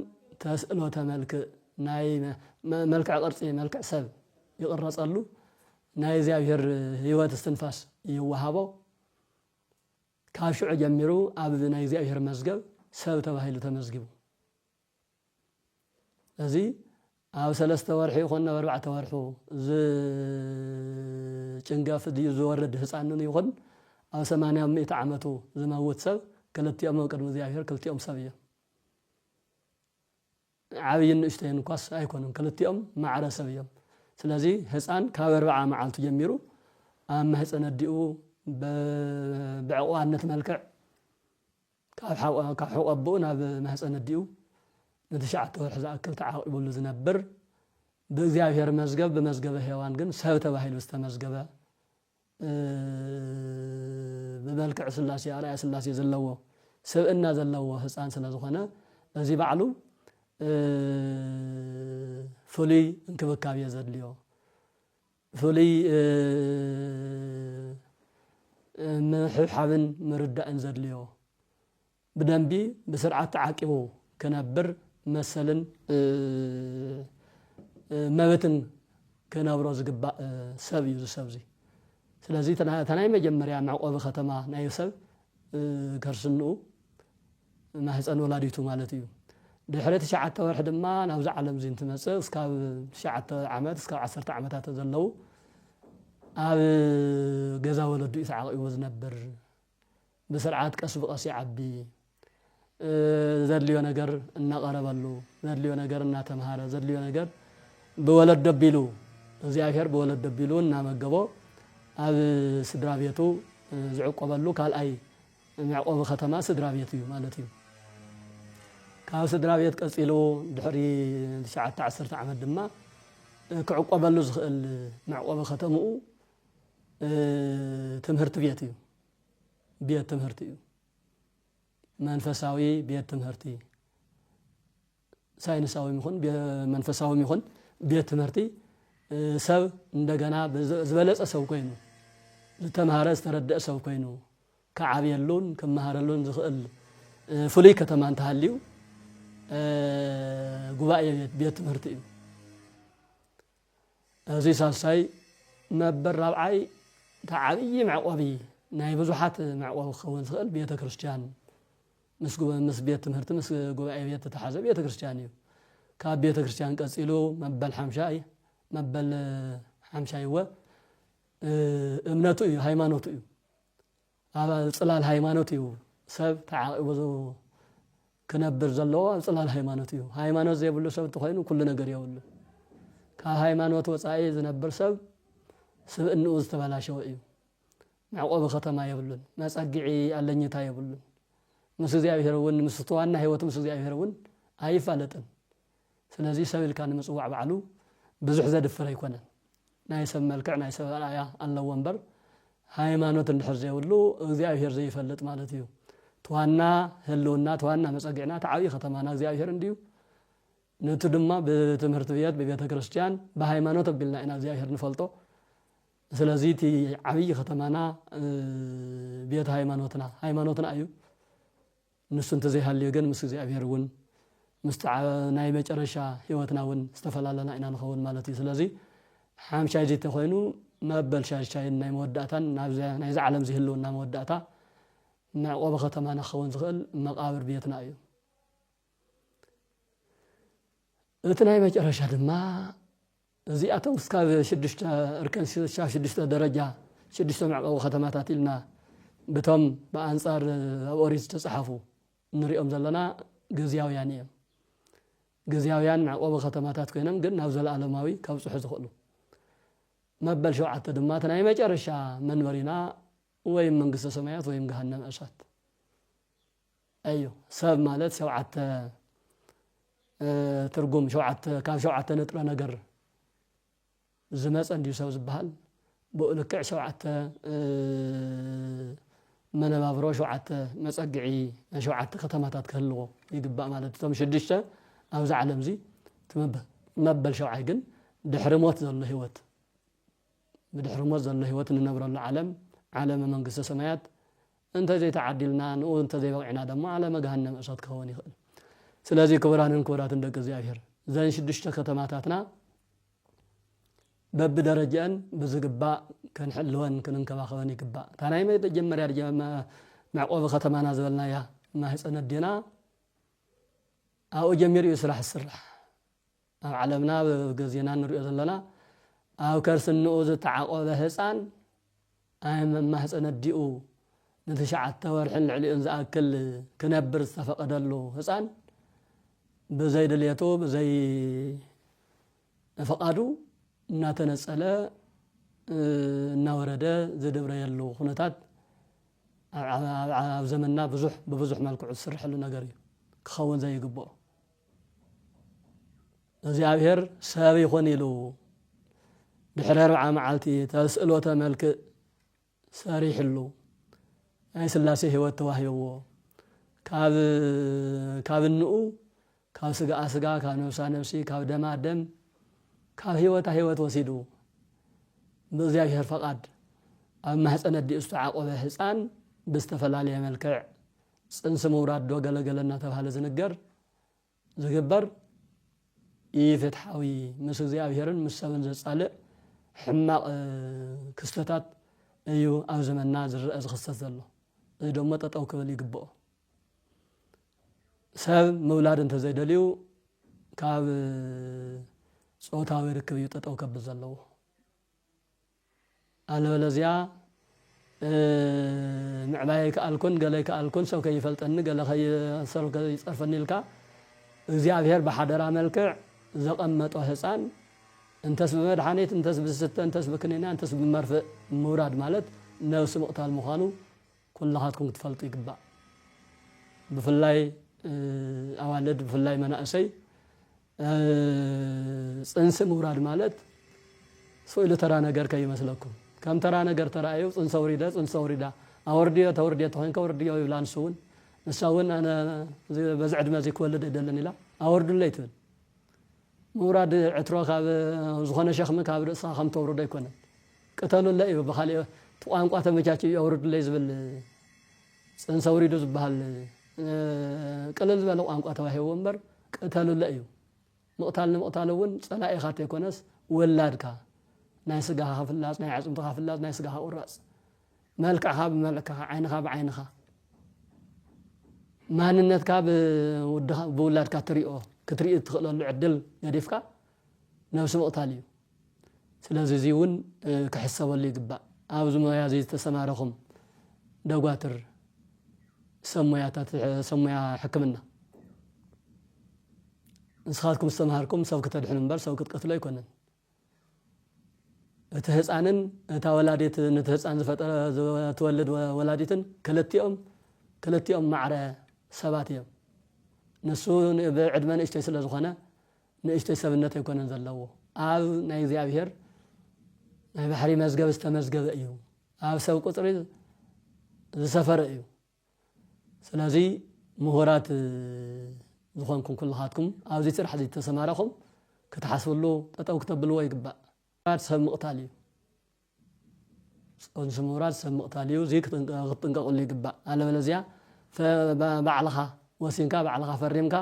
ተስእሎተ መልክዕ፣ ናይ መ-፣ መ-፣ መልክዕ ቅርጺ፣ መልክዕ ሰብ ይቕረጸሉ፣ ናይ እግዚኣብሔር ህይወት እስትንፋስ ይወሃቦ። ካብ ሽዑ ጀሚሩ ኣብ ናይ እግዚኣብሔር መዝገብ ሰብ ተባሂሉ ተመዝጊቡ። እዚ ኣብ ሰለስተ ወርሒ ይኹን ኣብ ኣርባዕተ ወርሑ ዝጭንገፍ ድዩ ዝወርድ ህፃን ይኹን ኣብ ሰማንያ ሚእቲ ዓመቱ ዝመውት ሰብ፣ ክልቲኦም ኣብ ቅድሚ እግዚኣብሔር ክልቲኦም ሰብ እዮም። ዓብይን ንእሽተይን እኳስ ኣይኮኑን፣ ክልቲኦም ማዕረ ሰብ እዮም። ስለዚ ህፃን ካብ ኣርብዓ መዓልቱ ጀሚሩ ኣብ ማህፀን ኣዲኡ ብ-፣ ብዕቑባነት መልክዕ ካብ ሓው-፣ ካብ ሕቖ ኣቦኡ ናብ ማህፀን ኣዲኡ ንትሽዓተ ወርሒ ዝኣክል ተዓቂቡሉ ዝነብር፣ ብእግዚኣብሔር መዝገብ፣ ብመዝገበ ሔዋን ግን ሰብ ተባሂሉ ዝተመዝገበ፣ እ፣ ብመልክዕ ስላሴ፣ ኣርኣያ ስላሴ ዘለዎ ስብእና ዘለዎ ህፃን ስለ ዝኾነ፣ እዚ ባዕሉ፣ እ፣ ፍሉይ እንክብካቤ ዘድልዮ፣ ፍሉይ፣ እ፣ እ፣ ምሕብሓብን ምርዳእን ዘድልዮ፣ ብደንቢ ብስርዓት ተዓቂቡ ክነብር መሰልን፣ እ፣ እ፣ መብትን ክነብሮ ዝግባእ፣ እ፣ ሰብ እዩ እዚ ሰብ እዚ። ስለዚ እታ ና-፣ እታ ናይ መጀመርያ መዕቆቢ ከተማ ናይ ሰብ፣ እ፣ ከርስንኡ ማህፀን ወላዲቱ ማለት እዩ። ድሕሪ ትሽዓተ ወርሒ ድማ ናብዚ ዓለም እዚ እንትመፅእ፣ እስካብ ትሽዓተ ዓመት፣ እስካብ ዓሰርተ ዓመታት ዘለዉ ኣብ ገዛ ወለዱ እዩ ተዓቂቡ ዝነብር። ብስርዓት ቀስ ብቐስ ይዓቢ። እ፣ ዘድልዮ ነገር እናቐረበሉ፣ ዘድልዮ ነገር እናተምሃረ፣ ዘድልዮ ነገር ብወለድ ደቢሉ፣ እግዚኣብሔር ብወለድ ደቢሉ እናመገቦ ኣብ ስድራ ቤቱ፣ እ፣ ዝዕቆበሉ ካልኣይ መዕቆቢ ከተማ ስድራ ቤት እዩ ማለት እዩ። ካብ ስድራ ቤት ቀጺሉ ድሕሪ ትሽዓተ ዓሰርተ ዓመት ድማ፣ እ፣ ክዕቆበሉ ዝኽእል መዕቆቢ ከተምኡ፣ እ፣ ትምህርቲ ቤት እዩ። ቤት ትምህርቲ እዩ። መንፈሳዊ ቤት ትምህርቲ፣ ሳይንሳዊ ይኹን ቤ-፣ መንፈሳዊ ይኹን ቤት ትምህርቲ፣ እ፣ ሰብ እንደገና ብዝ-፣ ዝበለጸ ሰብ ኮይኑ፣ ዝተምሃረ ዝተረደአ ሰብ ኮይኑ፣ ክዓብየሉን ክመሃረሉን ዝኽእል፣ እ፣ ፍሉይ ከተማ እንተሃልዩ፣ እ፣ ጉባኤ ቤት፣ ቤት ትምህርቲ እዩ። እዚ ሳልሳይ መበል ራብዓይ፣ እቲ ዓብዪ መዕቆቢ፣ ናይ ብዙሓት መዕቆቢ ክኸውን ዝኽእል ቤተ ክርስቲያን፣ ምስ ጉባ-፣ ምስ ቤት ትምህርቲ፣ ምስ ጉባኤ ቤት ዝተተሓዘ ቤተ ክርስቲያን እዩ። ካብ ቤተ ክርስቲያን ቀጺሉ መበል ሓምሻይ፣ መበል ሓምሻይ እወ፣ እ፣ እምነቱ እዩ፣ ሃይማኖቱ እዩ። ኣብ ጽላል ሃይማኖት እዩ ሰብ ተዓቂቡ ዝ-፣ ክነብር ዘለዎ፣ ኣብ ጽላል ሃይማኖት እዩ። ሃይማኖት ዘይብሉ ሰብ እንተኾይኑ ኩሉ ነገር የብሉ። ካብ ሃይማኖት ወጻኢ ዝነብር ሰብ ስብእንኡ ዝተበላሸወ እዩ። መዕቆቢ ከተማ የብሉን። መጸግዒ ኣለኝታ የብሉን። ምስ እግዚኣብሔር እውን፣ ምስ እቲ ዋና ህይወቱ ምስ እግዚኣብሔር እውን ኣይፋለጥን። ስለዚ ሰብ ኢልካ ንምጽዋዕ ባዕሉ ብዙሕ ዘድፍር ኣይኮነን። ናይ ሰብ መልክዕ፣ ናይ ሰብ ኣርኣያ ኣለዎ እምበር፣ ሃይማኖት እንድሕር ዘይብሉ እግዚኣብሔር ዘይፈልጥ ማለት እዩ። እቲ ዋና ህልውና፣ እቲ ዋና መጸግዕና፣ እቲ ዓብዪ ከተማና እግዚኣብሔር እንድዩ። ነቲ ድማ ብትምህርቲ ቤት፣ ብቤተ ክርስቲያን፣ ብሃይማኖት ኣቢልና ኢና እግዚኣብሔር ንፈልጦ። ስለዚ እቲ ዓብዪ ከተማና፣ እ፣ ቤት ሃይማኖትና፣ ሃይማኖትና እዩ። ንሱ እንተዘይሃልዩ ግን ምስ እግዚኣብሔር እውን፣ ምስቲ ዓ-፣ ናይ መጨረሻ ህይወትና እውን ዝተፈላለና ኢና ንኸውን ማለት እዩ። ስለዚ ሓምሻይ እዚ እንተኾይኑ፣ መበል ሻድሻይን ናይ መወዳእታን ናብዚ፣ ናይዚ ዓለም እዚ ህልውና መወዳእታ መዕቆቢ ከተማና ክኸውን ዝኽእል መቓብር ቤትና እዩ። እቲ ናይ መጨረሻ ድማ እዚኣቶም እስካብ ሽዱሽተ እርከን፣ ሽ-፣ ሽዱሽተ ደረጃ፣ ሽዱሽተ መዕቆቢ ከተማታት ኢልና ብቶም ብኣንጻር ኣብ ኦሪት ዝተጻሓፉ እንሪኦም ዘለና ግዝያውያን እዮም። ግዝያውያን መዕቆቢ ከተማታት ኮይኖም ግን ናብ ዘለኣለማዊ ከብጽሑ ዝኽእሉ። መበል ሸውዓተ ድማ እቲ ናይ መጨረሻ መንበሪና ወይም መንግስተ ሰማያት ወይም ገሃነመ እሳት እዩ። ሰብ ማለት ሸውዓተ፣ እ፣ ትርጉም ሸውዓተ፣ ካብ ሸውዓተ ንጥረ ነገር ዝመጸ እንድዩ ሰብ ዝበሃል። ብኡ ልክዕ ሸውዓተ፣ እ፣ መነባብሮ፣ ሸውዓተ መጸግዒ፣ ሸውዓተ ከተማታት ክህልዎ ይግባእ ማለት እዩ። እቶም ሽዱሽተ ኣብዚ ዓለም እዚ፣ እቲ መበ-፣ መበል ሸውዓይ ግን ድሕሪ ሞት ዘሎ ህይወት፣ ብድሕሪ ሞት ዘሎ ህይወት እንነብረሉ ዓለም፣ ዓለመ መንግስተ ሰማያት፣ እንተ ዘይተዓዲልና፣ ንኡ እንተ ዘይበቕዕና ደሞ ዓለመ ገሃነመ እሳት ክኸውን ይኽእል። ስለዚ ክቡራንን ክቡራትን ደቂ እግዚኣብሔር፣ እዘን ሽዱሽተ ከተማታትና በብደረጃን ብዝግባእ ክንሕልወን ክንንከባኸበን ይግባእ። እታ ናይ መጀመርያ ደረጃ መ-፣ መዕቆቢ ከተማና ዝበልናያ ማህፀን ኣዴና፣ ኣብኡ ጀሚሩ እዩ ስራሕ ዝስራሕ። ኣብ ዓለምና፣ ኣብ ግዜና ንሪኦ ዘለና፣ ኣብ ከርሲ እንኡ ዝተዓቆበ ህፃን፣ ኣብ ማህፀን ኣዲኡ ንትሽዓተ ወርሕን ልዕሊኡን ዝኣክል ክነብር ዝተፈቐደሉ ህፃን፣ ብዘይ ድልየቱ፣ ብዘይ ፍቓዱ እናተነፀለ፣ እ፣ እናወረደ ዝድብረየሉ ኩነታት ኣብ፣ ኣብ፣ ኣብ፣ ኣብ ዘመንና ብዙሕ፣ ብብዙሕ መልክዑ ዝስርሐሉ ነገር እዩ። ክኸውን ዘይግብኦ። እግዚኣብሔር ሰብ ይኹን ኢሉ ድሕሪ ኣርብዓ መዓልቲ ተስእሎተ መልክእ ሰሪሕሉ፣ ናይ ስላሴ ህይወት ተዋሂብዎ። ካብ፣ ካብ እንኡ፣ ካብ ስጋኣ ስጋ፣ ካብ ነብሳ ነብሲ፣ ካብ ደማ ደም፣ ካብ ህይወታ ህይወት ወሲዱ፣ ብእግዚኣብሔር ፈቓድ ኣብ ማህፀን ኣዲኡ ዝተዓቆበ ህፃን ብዝተፈላለየ መልክዕ ፅንሲ ምውራድ ዶ ገለገለ እናተባህለ ዝንገር ዝግበር ኢፍትሓዊ፣ ምስ እግዚኣብሔርን ምስ ሰብን ዘጻልእ ሕማቕ፣ እ፣ ክስተታት እዩ ኣብ ዘመንና ዝረአ ዝኽሰት ዘሎ። እዚ ደሞ ጠጠው ክብል ይግብኦ። ሰብ ምውላድ እንተዘይደልዩ ካብ ጾታዊ ርክብ እዩ ጠጠው ከብል ዘለዎ። ኣለበለዚያ፣ እ፣ ምዕባይ ኣይከኣልኩን፣ ገለ ኣይከኣልኩን፣ ሰብ ከይፈልጠኒ፣ ገለ ከይ-፣ ሰብ ከይጸርፈኒ ኢልካ እግዚኣብሔር ብሓደራ መልክዕ ዘቐመጦ ህፃን፣ እንተስ ብመድሓኒት፣ እንተስ ብዝስተ፣ እንተስ ብክኒና፣ እንተስ ብመርፍእ ምውራድ ማለት ነብሲ ምቕታል ምዃኑ ኩላኻትኩም ክትፈልጡ ይግባእ። ብፍላይ፣ እ፣ ኣዋልድ፣ ብፍላይ መናእሰይ፣ እ፣ ጽንሲ ምውራድ ማለት ስቕ ኢሉ ተራ ነገር ከይመስለኩም። ከም ተራ ነገር ተራእዩ፣ ጽንሲ ኣውሪደ፣ ጽንሲ ኣውሪዳ፣ ኣወርድዮ፣ ተውርድዮ ተኾይንካ ኣውርድዮ ይብላ። ንሱ እውን፣ ንሳ እውን፣ ኣነ እዚ፣ በዚ ዕድመ እዚ ክወልድ ኣይደልን ኢላ፣ ኣወርዱለይ ትብል። ምውራድ ዕትሮ ካብ ዝኾነ ሸኽሚ ካብ ርእስኻ ከም ተውርዶ ኣይኮነን። ቅተሉለ እዩ፣ ብኻሊእ እቲ ቋንቋ ተመቻችዩ ኣውርዱለይ ዝብል፣ ጽንሲ ኣውሪዱ ዝበሃል፣ እ፣ ቅልል ዝበለ ቋንቋ ተዋሂብዎ እምበር፣ ቅተሉለ እዩ። ምቕታል ንምቕታል እውን ጸላኢኻ ተይኮነስ፣ ወላድካ፣ ናይ ስጋኻ ፍላጽ፣ ናይ ኣዕጽምትኻ ፍላጽ፣ ናይ ስጋኻ ቁራጽ፣ መልክዕኻ ብመልክዕካ፣ ዓይንኻ ብዓይንኻ፣ ማንነትካ ብውድኻ፣ ብውላድካ ትሪኦ፣ ክትርኢ እትኽእለሉ ዕድል ገዲፍካ ነብሲ ምቕታል እዩ። ስለዚ እዚ እውን፣ እ፣ ክሕሰበሉ ይግባእ። ኣብዚ ሞያ እዚ ዝተሰማረኹም ደጓትር፣ ሰብ ሞያታት፣ ሰብ ሞያ ሕክምና፣ ንስኻትኩም ዝተምሃርኩም ሰብ ክተድሕኑ እምበር ሰብ ክትቀትሉ ኣይኮነን። እቲ ህፃንን እታ ወላዲት፣ ነቲ ህፃን ዝፈጠረ፣ ዝወ-፣ ትወልድ ወ-፣ ወላዲትን ክልቲኦም፣ ክልቲኦም ማዕረ ሰባት እዮም። ንሱ ን-፣ ብዕድመ ንእሽተይ ስለ ዝኾነ ንእሽተይ ሰብነት ኣይኮነን ዘለዎ። ኣብ ናይ እግዚኣብሔር ናይ ባሕሪ መዝገብ ዝተመዝገበ እዩ። ኣብ ሰብ ቁፅሪ ዝሰፈረ እዩ። ስለዚ ምሁራት፣ እ፣ ዝኾንኩም ኩልኻትኩም ኣብዚ ስራሕ እዚ ዝተሰማረኹም ክትሓስብሉ፣ ጠጠው ክተብልዎ ይግባእ። ምውራድ ሰብ ምቕታል እዩ። ጽንሲ ምውራድ ሰብ ምቕታል እዩ። እዚ ክትንቀ-፣ ክትጥንቀቕሉ ይግባእ። ኣለበለዚያ ፈ-፣ ባ-፣ ባዕልኻ ወሲንካ፣ ባዕልኻ ፈሪምካ፣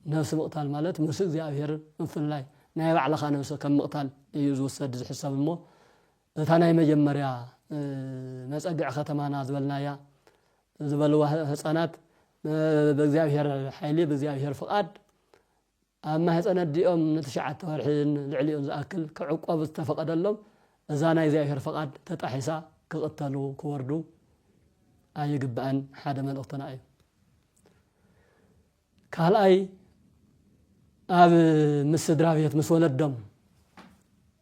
ነብሲ ምቕታል ማለት ምስ እግዚኣብሔር ምፍልላይ፣ ናይ ባዕልኻ ነብሲ ከም ምቕታል እዩ ዝውሰድ ዝሕሰብ እሞ፣ እታ ናይ መጀመርያ፣ እ፣ መጸግዒ ከተማና ዝበልናያ፣ ዝበልዋ ህፃናት፣ እ፣ ብእግዚኣብሔር ሓይሊ፣ ብእግዚኣብሔር ፍቓድ ኣብ ማህፀን ኣዲኦም ንትሽዓተ ወርሒ ልዕሊኡን ዝኣክል ክዕቆቡ ዝተፈቐደሎም፣ እዛ ናይ እግዚኣብሔር ፍቓድ ተጣሒሳ ክቕተሉ፣ ክወርዱ ኣይግባእን ሓደ መልእኽትና እዩ። ካልኣይ፣ ኣብ ምስ ስድራ ቤት ምስ ወለዶም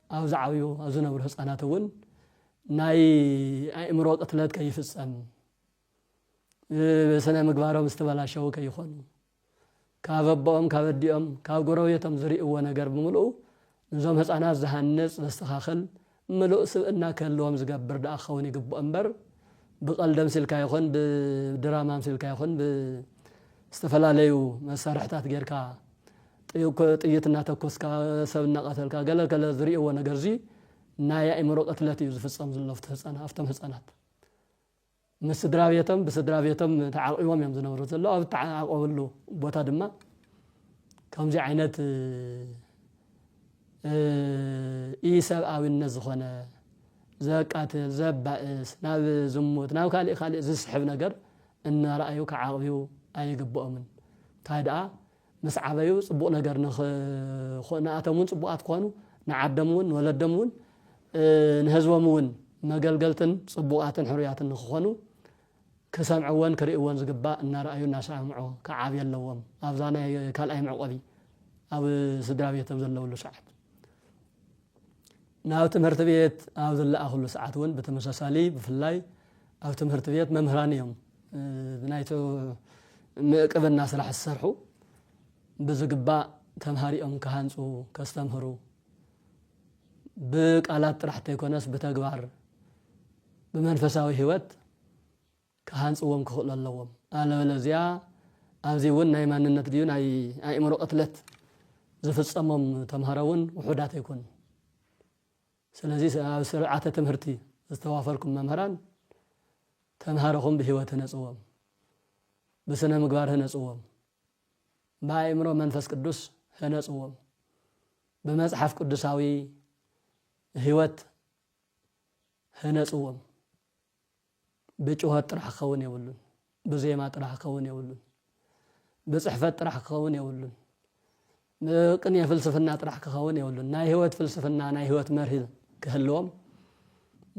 ኣብ ዝዓብዩ፣ ኣብ ዝነብሩ ህፃናት እውን ናይ ኣእምሮ ቅትለት ከይፍፀም፣ እ፣ ስነ ምግባሮም ዝተበላሸው ከይኾኑ፣ ካብ ኣቦኦም፣ ካብ ኣዲኦም፣ ካብ ጎረቤቶም ዝርእይዎ ነገር ብምልኡ ንዞም ህፃናት ዝሃንፅ፣ ዘስተኻኽል፣ ምሉእ ስብእና ክህልዎም ዝገብር ደኣ ክኸውን ይግብኦ እምበር፣ ብቐልዲ ኣምሲልካ ይኹን፣ ብድራማ ኣምሲልካ ይኹን፣ ብዝተፈላለዩ መሳርሕታት ጌርካ፣ ጥዩ-፣ ጥይት እናተኮስካ፣ ሰብ እናቐተልካ፣ ገለ ገለ ዝርእይዎ ነገር እዚ ናይ ኣእምሮ ቅትለት እዩ ዝፍጸም ዘሎ ኣብቲ ህፃና- ኣብቶም ህፃናት። ምስ ስድራ ቤቶም ብስድራ ቤቶም ተዓቂቦም እዮም ዝነብሩ ዘለዉ። ኣብ እተዓቆብሉ ቦታ ድማ ከምዚ ዓይነት ኢ ሰብኣዊነት ዝኾነ ዘቃትል ዘባእስ ናብ ዝሙት ናብ ካሊእ ካሊእ ዝስሕብ ነገር እናረኣዩ ክዓቕብዩ ኣይግብኦምን። እንታይ ደኣ ምስ ዓበዩ ጽቡቕ ነገር ንኣቶም እውን ጽቡቓት ክኾኑ ንዓዶም እውን ንወለዶም እውን ንህዝቦም እውን መገልገልትን ጽቡቓትን ሕሩያትን ንክኾኑ ክሰምዕዎን ክርእይዎን ዝግባእ እናረኣዩ እናሰምዖ ክዓብዩ ኣለዎም። ኣብዛ ናይ ካልኣይ መዕቆቢ ኣብ ስድራ ቤቶም ዘለውሉ ሰዓት ናብ ትምህርቲ ቤት ኣብ ዝለኣኽሉ ሰዓት እውን ብተመሳሳሊ ብፍላይ ኣብ ትምህርቲ ቤት መምህራን እዮም ናይቲ ምእቅብና ስራሕ ዝሰርሑ ብዝግባእ ተምሃሪኦም ክሃንፁ ከስተምህሩ ብቃላት ጥራሕ ተይኮነስ ብተግባር ብመንፈሳዊ ህይወት ክሃንፅዎም ክኽእሉ ኣለዎም። ኣለበለዚያ ኣብዚ እውን ናይ ማንነት ድዩ ናይ ኣእምሮ ቅትለት ዝፍፀሞም ተምሃሮ እውን ውሑዳት ኣይኮኑን። ስለዚ ኣብ ስርዓተ ትምህርቲ ዝተዋፈርኩም መምህራን ተምሃሮኹም ብህይወት ህነፅዎም፣ ብስነ ምግባር ህነፅዎም፣ ብኣእምሮ መንፈስ ቅዱስ ህነፅዎም፣ ብመፅሓፍ ቅዱሳዊ ህይወት ህነፅዎም። ብጭሆት ጥራሕ ክኸውን የብሉን። ብዜማ ጥራሕ ክኸውን የብሉን። ብፅሕፈት ጥራሕ ክኸውን የብሉን። ብቅኔ ፍልስፍና ጥራሕ ክኸውን የብሉን። ናይ ህይወት ፍልስፍና፣ ናይ ህይወት መርህ ክህልዎም፣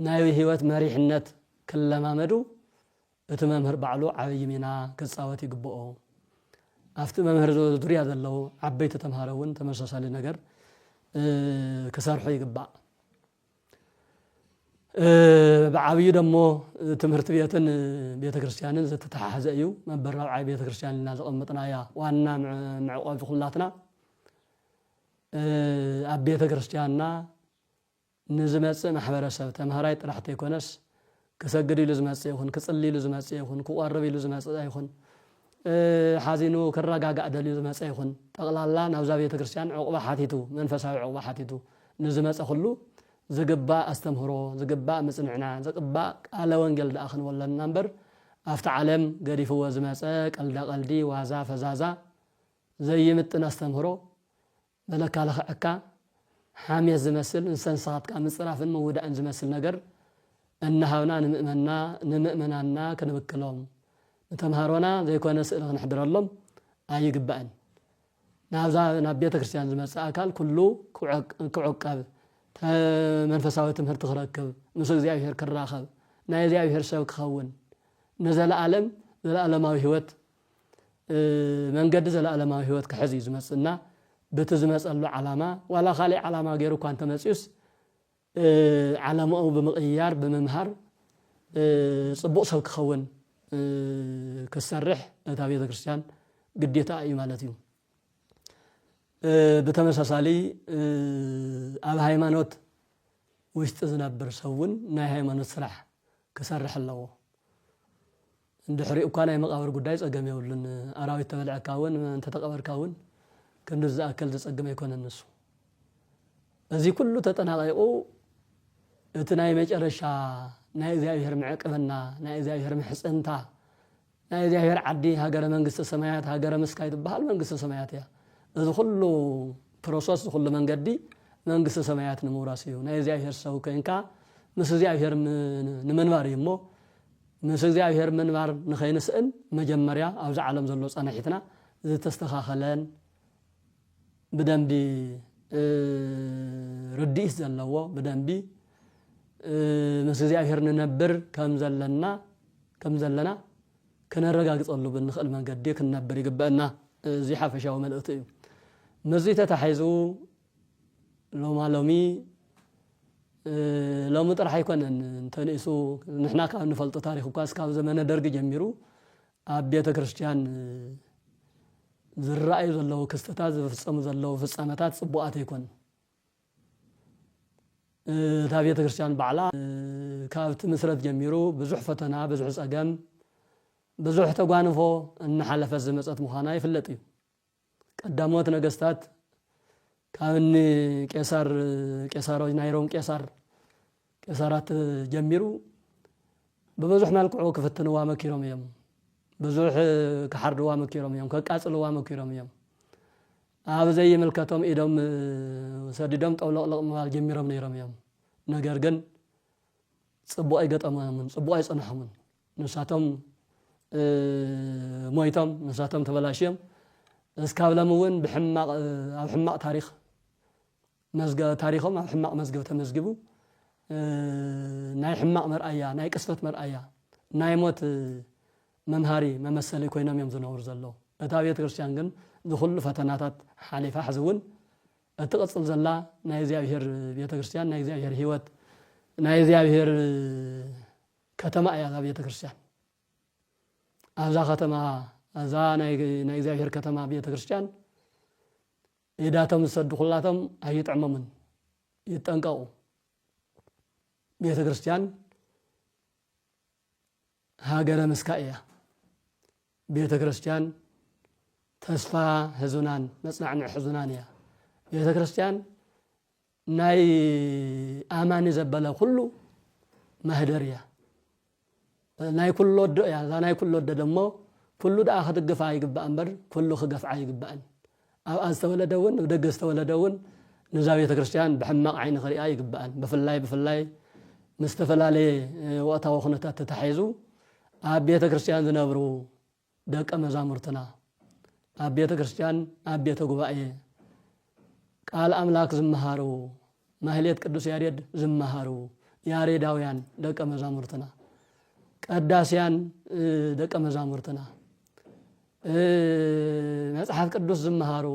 ናይ ህይወት መሪሕነት ክለማመዱ እቲ መምህር ባዕሉ ዓብዪ ሚና ክፃወት ይግብኦ። ኣብቲ መምህር ዙርያ ዘለዉ ዓበይቲ ተምሃሮ እውን ተመሳሳሊ ነገር ክሰርሑ ይግባእ። ብዓብዩ ደሞ ትምህርቲ ቤትን ቤተ ክርስቲያንን ዝተተሓሓዘ እዩ። መበል ራብዓይ ቤተ ክርስቲያን ኢልና ዘቐመጥናያ ዋና መዕቆቢ ኩላትና ኣብ ቤተ ክርስቲያንና ንዝመጽእ ማሕበረሰብ ተምሃራይ ጥራሕ ተይኮነስ ክሰግድ ኢሉ ዝመጽእ ይኹን ክጽሊ ኢሉ ዝመጽእ ይኹን ክቆርብ ኢሉ ዝመጽእ ይኹን ሓዚኑ ክረጋጋእ ደልዩ ዝመጸ ይኹን ጠቕላላ ናብዛ ቤተ ክርስቲያን ዕቑባ ሓቲቱ መንፈሳዊ ዕቑባ ሓቲቱ ንዝመጸ ኩሉ ዝግባእ ኣስተምህሮ ዝግባእ ምጽንዕና ዝግባእ ቃለ ወንጌል ደኣ ክንበለና እምበር ኣብቲ ዓለም ገዲፍዎ ዝመጸ ቀልዳ ቀልዲ ዋዛ ፈዛዛ ዘይምጥን ኣስተምህሮ መለካ ለኽዐካ ሓሜት ዝመስል ንሰንስኻትካ ምፅራፍን ምውዳእን ዝመስል ነገር እናሃብና ንምእመና ንምእመናንና ክንብክሎም ንተምሃሮና ዘይኮነ ስእሊ ክንሕድረሎም ኣይግባእን። ናብዛ ናብ ቤተ ክርስቲያን ዝመፅእ ኣካል ኩሉ ክዕቀብ መንፈሳዊ ትምህርቲ ክረክብ ምስ እግዚኣብሔር ክራኸብ ናይ እግዚኣብሔር ሰብ ክኸውን ንዘለኣለም ዘለኣለማዊ ህይወት መንገዲ ዘለኣለማዊ ህይወት ክሕዝ እዩ ዝመፅእና በቲ ዝመፀሉ ዓላማ ዋላ ካሊእ ዓላማ ገይሩ እኳ እንተመፅዩስ ዓላማኡ ብምቕያር ብምምሃር ፅቡቕ ሰብ ክኸውን ክሰርሕ እታ ቤተ ክርስቲያን ግዴታ እዩ ማለት እዩ። ብተመሳሳሊ ኣብ ሃይማኖት ውሽጢ ዝነብር ሰብ እውን ናይ ሃይማኖት ስራሕ ክሰርሕ ኣለዎ። እንድሕሪ እኳ ናይ መቃብር ጉዳይ ጸገም የብሉን። ኣራዊት ተበልዐካ እውን እንተተቀበርካ እውን ክንዲ ዝኣከል ዝጸግም ኣይኮነን ንሱ። እዚ ኩሉ ተጠናቂቁ እቲ ናይ መጨረሻ ናይ እግዚኣብሔር ምዕቅብና ናይ እግዚኣብሔር ምሕፅንታ ናይ እግዚኣብሔር ዓዲ ሃገረ መንግስተ ሰማያት ሃገረ ምስካይ ትበሃል መንግስተ ሰማያት እያ። እዚ ኩሉ ፕሮሰስ እዚ ኩሉ መንገዲ መንግስተ ሰማያት ንምውራስ እዩ። ናይ እግዚኣብሔር ሰብ ኮይንካ ምስ እግዚኣብሔር ንምንባር እዩ እሞ ምስ እግዚኣብሔር ምንባር ንኸይንስእን መጀመርያ ኣብዚ ዓለም ዘሎ ፃንሒትና ዝተስተኻኸለን ብደንቢ ርድኢት ዘለዎ ብደንቢ ምስ እግዚኣብሔር ንነብር ከም ዘለና ከም ዘለና ክነረጋግፀሉ ብንኽእል መንገዲ ክንነብር ይግበአና። እዚ ሓፈሻዊ መልእኽቲ እዩ። ምስዚ ተታሒዙ ሎማ ሎሚ ሎሚ ጥራሕ ኣይኮነን እንተንእሱ ንሕና ካብ ንፈልጦ ታሪክ እኳ እስካብ ዘመነ ደርጊ ጀሚሩ ኣብ ቤተ ክርስቲያን ዝረኣዩ ዘለዉ ክስተታት ዝፍፀሙ ዘለዉ ፍፃመታት ፅቡቃት ኣይኮን። እታ ቤተ ክርስቲያን ባዕላ ካብ ትምስረት ጀሚሩ ብዙሕ ፈተና ብዙሕ ፀገም ብዙሕ ተጓንፎ እናሓለፈት ዝመፀት ምዃና ይፍለጥ እዩ። ቀዳሞት ነገስታት ካብ እኒ ቄሳር ቄሳሮች ናይ ሮም ቄሳር ቄሳራት ጀሚሩ ብብዙሕ መልክዑ ክፍትንዋ መኪሮም እዮም። ብዙሕ ክሓርድዋ መኪሮም እዮም፣ ከቃጽልዋ መኪሮም እዮም። ኣብ ዘይምልከቶም ኢዶም ሰዲዶም ጠውለቕለቕ ምባል ጀሚሮም ነይሮም እዮም። ነገር ግን ጽቡቕ ኣይገጠሞምን፣ ጽቡቕ ኣይጸንሖምን። ንሳቶም ሞይቶም፣ ንሳቶም ተበላሽዮም። እስካብ ሎሚ እውን ብሕማቕ ኣብ ሕማቕ ታሪኽ መዝገ ታሪኾም ኣብ ሕማቕ መዝገብ ተመዝጊቡ፣ ናይ ሕማቕ መርኣያ፣ ናይ ቅስፈት መርኣያ፣ ናይ ሞት መምሃሪ መመሰሊ ኮይኖም እዮም ዝነብሩ ዘለዉ። እታ ቤተ ክርስቲያን ግን ዝኹሉ ፈተናታት ሓሊፋ ሕዚ እውን እትቕጽል ዘላ ናይ እግዚኣብሔር ቤተ ክርስቲያን፣ ናይ እግዚኣብሔር ህይወት፣ ናይ እግዚኣብሔር ከተማ እያ እዛ ቤተ ክርስቲያን። ኣብዛ ከተማ፣ እዛ ናይ እግዚኣብሔር ከተማ ቤተ ክርስቲያን ኢዳቶም ዝሰዱ ኩላቶም ኣይጥዕሞምን፣ ይጠንቀቑ። ቤተ ክርስቲያን ሃገረ ምስካእ እያ። ቤተ ክርስቲያን ተስፋ ህዙናን መጽናዕንዒ ሕዙናን እያ። ቤተ ክርስቲያን ናይ ኣማኒ ዘበለ ኩሉ ማህደር እያ። ናይ ኩሉ ወዶ እያ። እዛ ናይ ኩሉ ወዶ ደሞ ኩሉ ደኣ ክትግፋ ይግባእ እምበር ኩሉ ክገፍዓ ይግባእን። ኣብኣ ዝተወለደ እውን፣ ኣብ ደገ ዝተወለደ እውን ንዛ ቤተ ክርስቲያን ብሕማቕ ዓይኒ ክሪኣ ይግባእን። ብፍላይ፣ ብፍላይ ምስ ዝተፈላለየ ወቕታዊ ኩነታት ተታሒዙ ኣብ ቤተ ክርስቲያን ዝነብሩ ደቀ መዛሙርትና፣ ኣብ ቤተ ክርስቲያን፣ ኣብ ቤተ ጉባኤ ቃል ኣምላክ ዝመሃሩ፣ ማህሌት ቅዱስ ያሬድ ዝመሃሩ ያሬዳውያን ደቀ መዛሙርትና፣ ቀዳስያን ደቀ መዛሙርትና፣ መጽሓፍ ቅዱስ ዝመሃሩ፣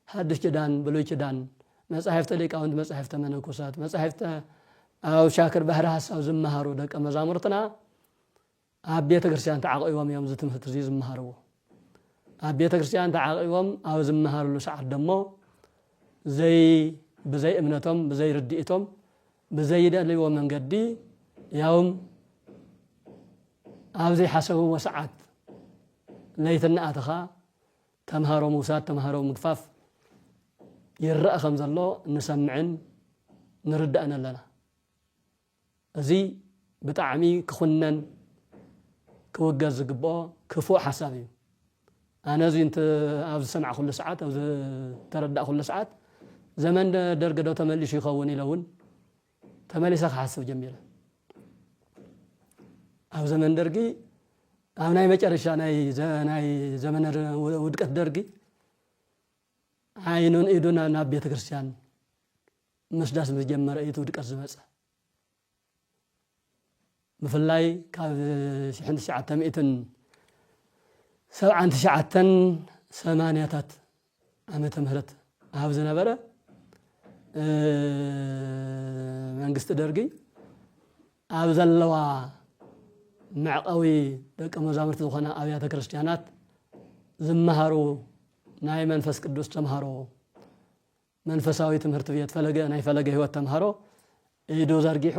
ሓድሽ ኪዳን፣ ብሉይ ኪዳን፣ መጻሕፍተ ሊቃውንት፣ መጻሕፍተ መነኮሳት፣ መጻሕፍተ ኣብ ሻክር ባሕሪ ሓሳብ ዝመሃሩ ደቀ መዛሙርትና ኣብ ቤተ ክርስቲያን ተዓቂቦም እዮም እዚ ትምህርቲ እዚ ዝመሃርዎ። ኣብ ቤተ ክርስቲያን ተዓቂቦም ኣብ ዝመሃርሉ ሰዓት ደሞ ዘይ-፣ ብዘይ እምነቶም፣ ብዘይ ርድኢቶም፣ ብዘይደልይዎ መንገዲ፣ ያውም ኣብ ዘይሓሰብዎ ሰዓት ለይቲ እናኣተኻ ተምሃሮ ምውሳድ፣ ተምሃሮ ምግፋፍ ይረኣ ከም ዘሎ ንሰምዕን ንርዳእን ኣለና። እዚ ብጣዕሚ ክኹነን ክውገዝ ዝግብኦ ክፉእ ሓሳብ እዩ። ኣነ እዚ እንተ-፣ ኣብ ዝሰማዕኩሉ ሰዓት፣ ኣብ ዝተረዳእኩሉ ሰዓት፣ ዘመን ደ-፣ ደርጊ ዶ ተመሊሱ ይኸውን ኢለ እውን ተመሊሰ ክሓስብ ጀሚረ። ኣብ ዘመን ደርጊ፣ ኣብ ናይ መጨረሻ ናይ ዘ-፣ ናይ ዘመነ ር-፣ ው-፣ ውድቀት ደርጊ፣ ዓይኑን ኢዱን ናብ ቤተ ክርስቲያን ምስዳስ ምስ ጀመረ እዩ እቲ ውድቀት ዝመጸ። ብፍላይ ካብ ሽሕን ትሽዓተ ሚእትን ሰብዓን ትሽዓተን ሰማንያታት ዓመተ ምህረት ኣብ ዝነበረ፣ እ፣ መንግስቲ ደርጊ ኣብ ዘለዋ መዕቀዊ ደቀ መዛሙርቲ ዝኾና ኣብያተ ክርስቲያናት ዝመሃሩ ናይ መንፈስ ቅዱስ ተምሃሮ፣ መንፈሳዊ ትምህርቲ ቤት ፈለገ፣ ናይ ፈለገ ህይወት ተምሃሮ ኢዱ ዘርጊሑ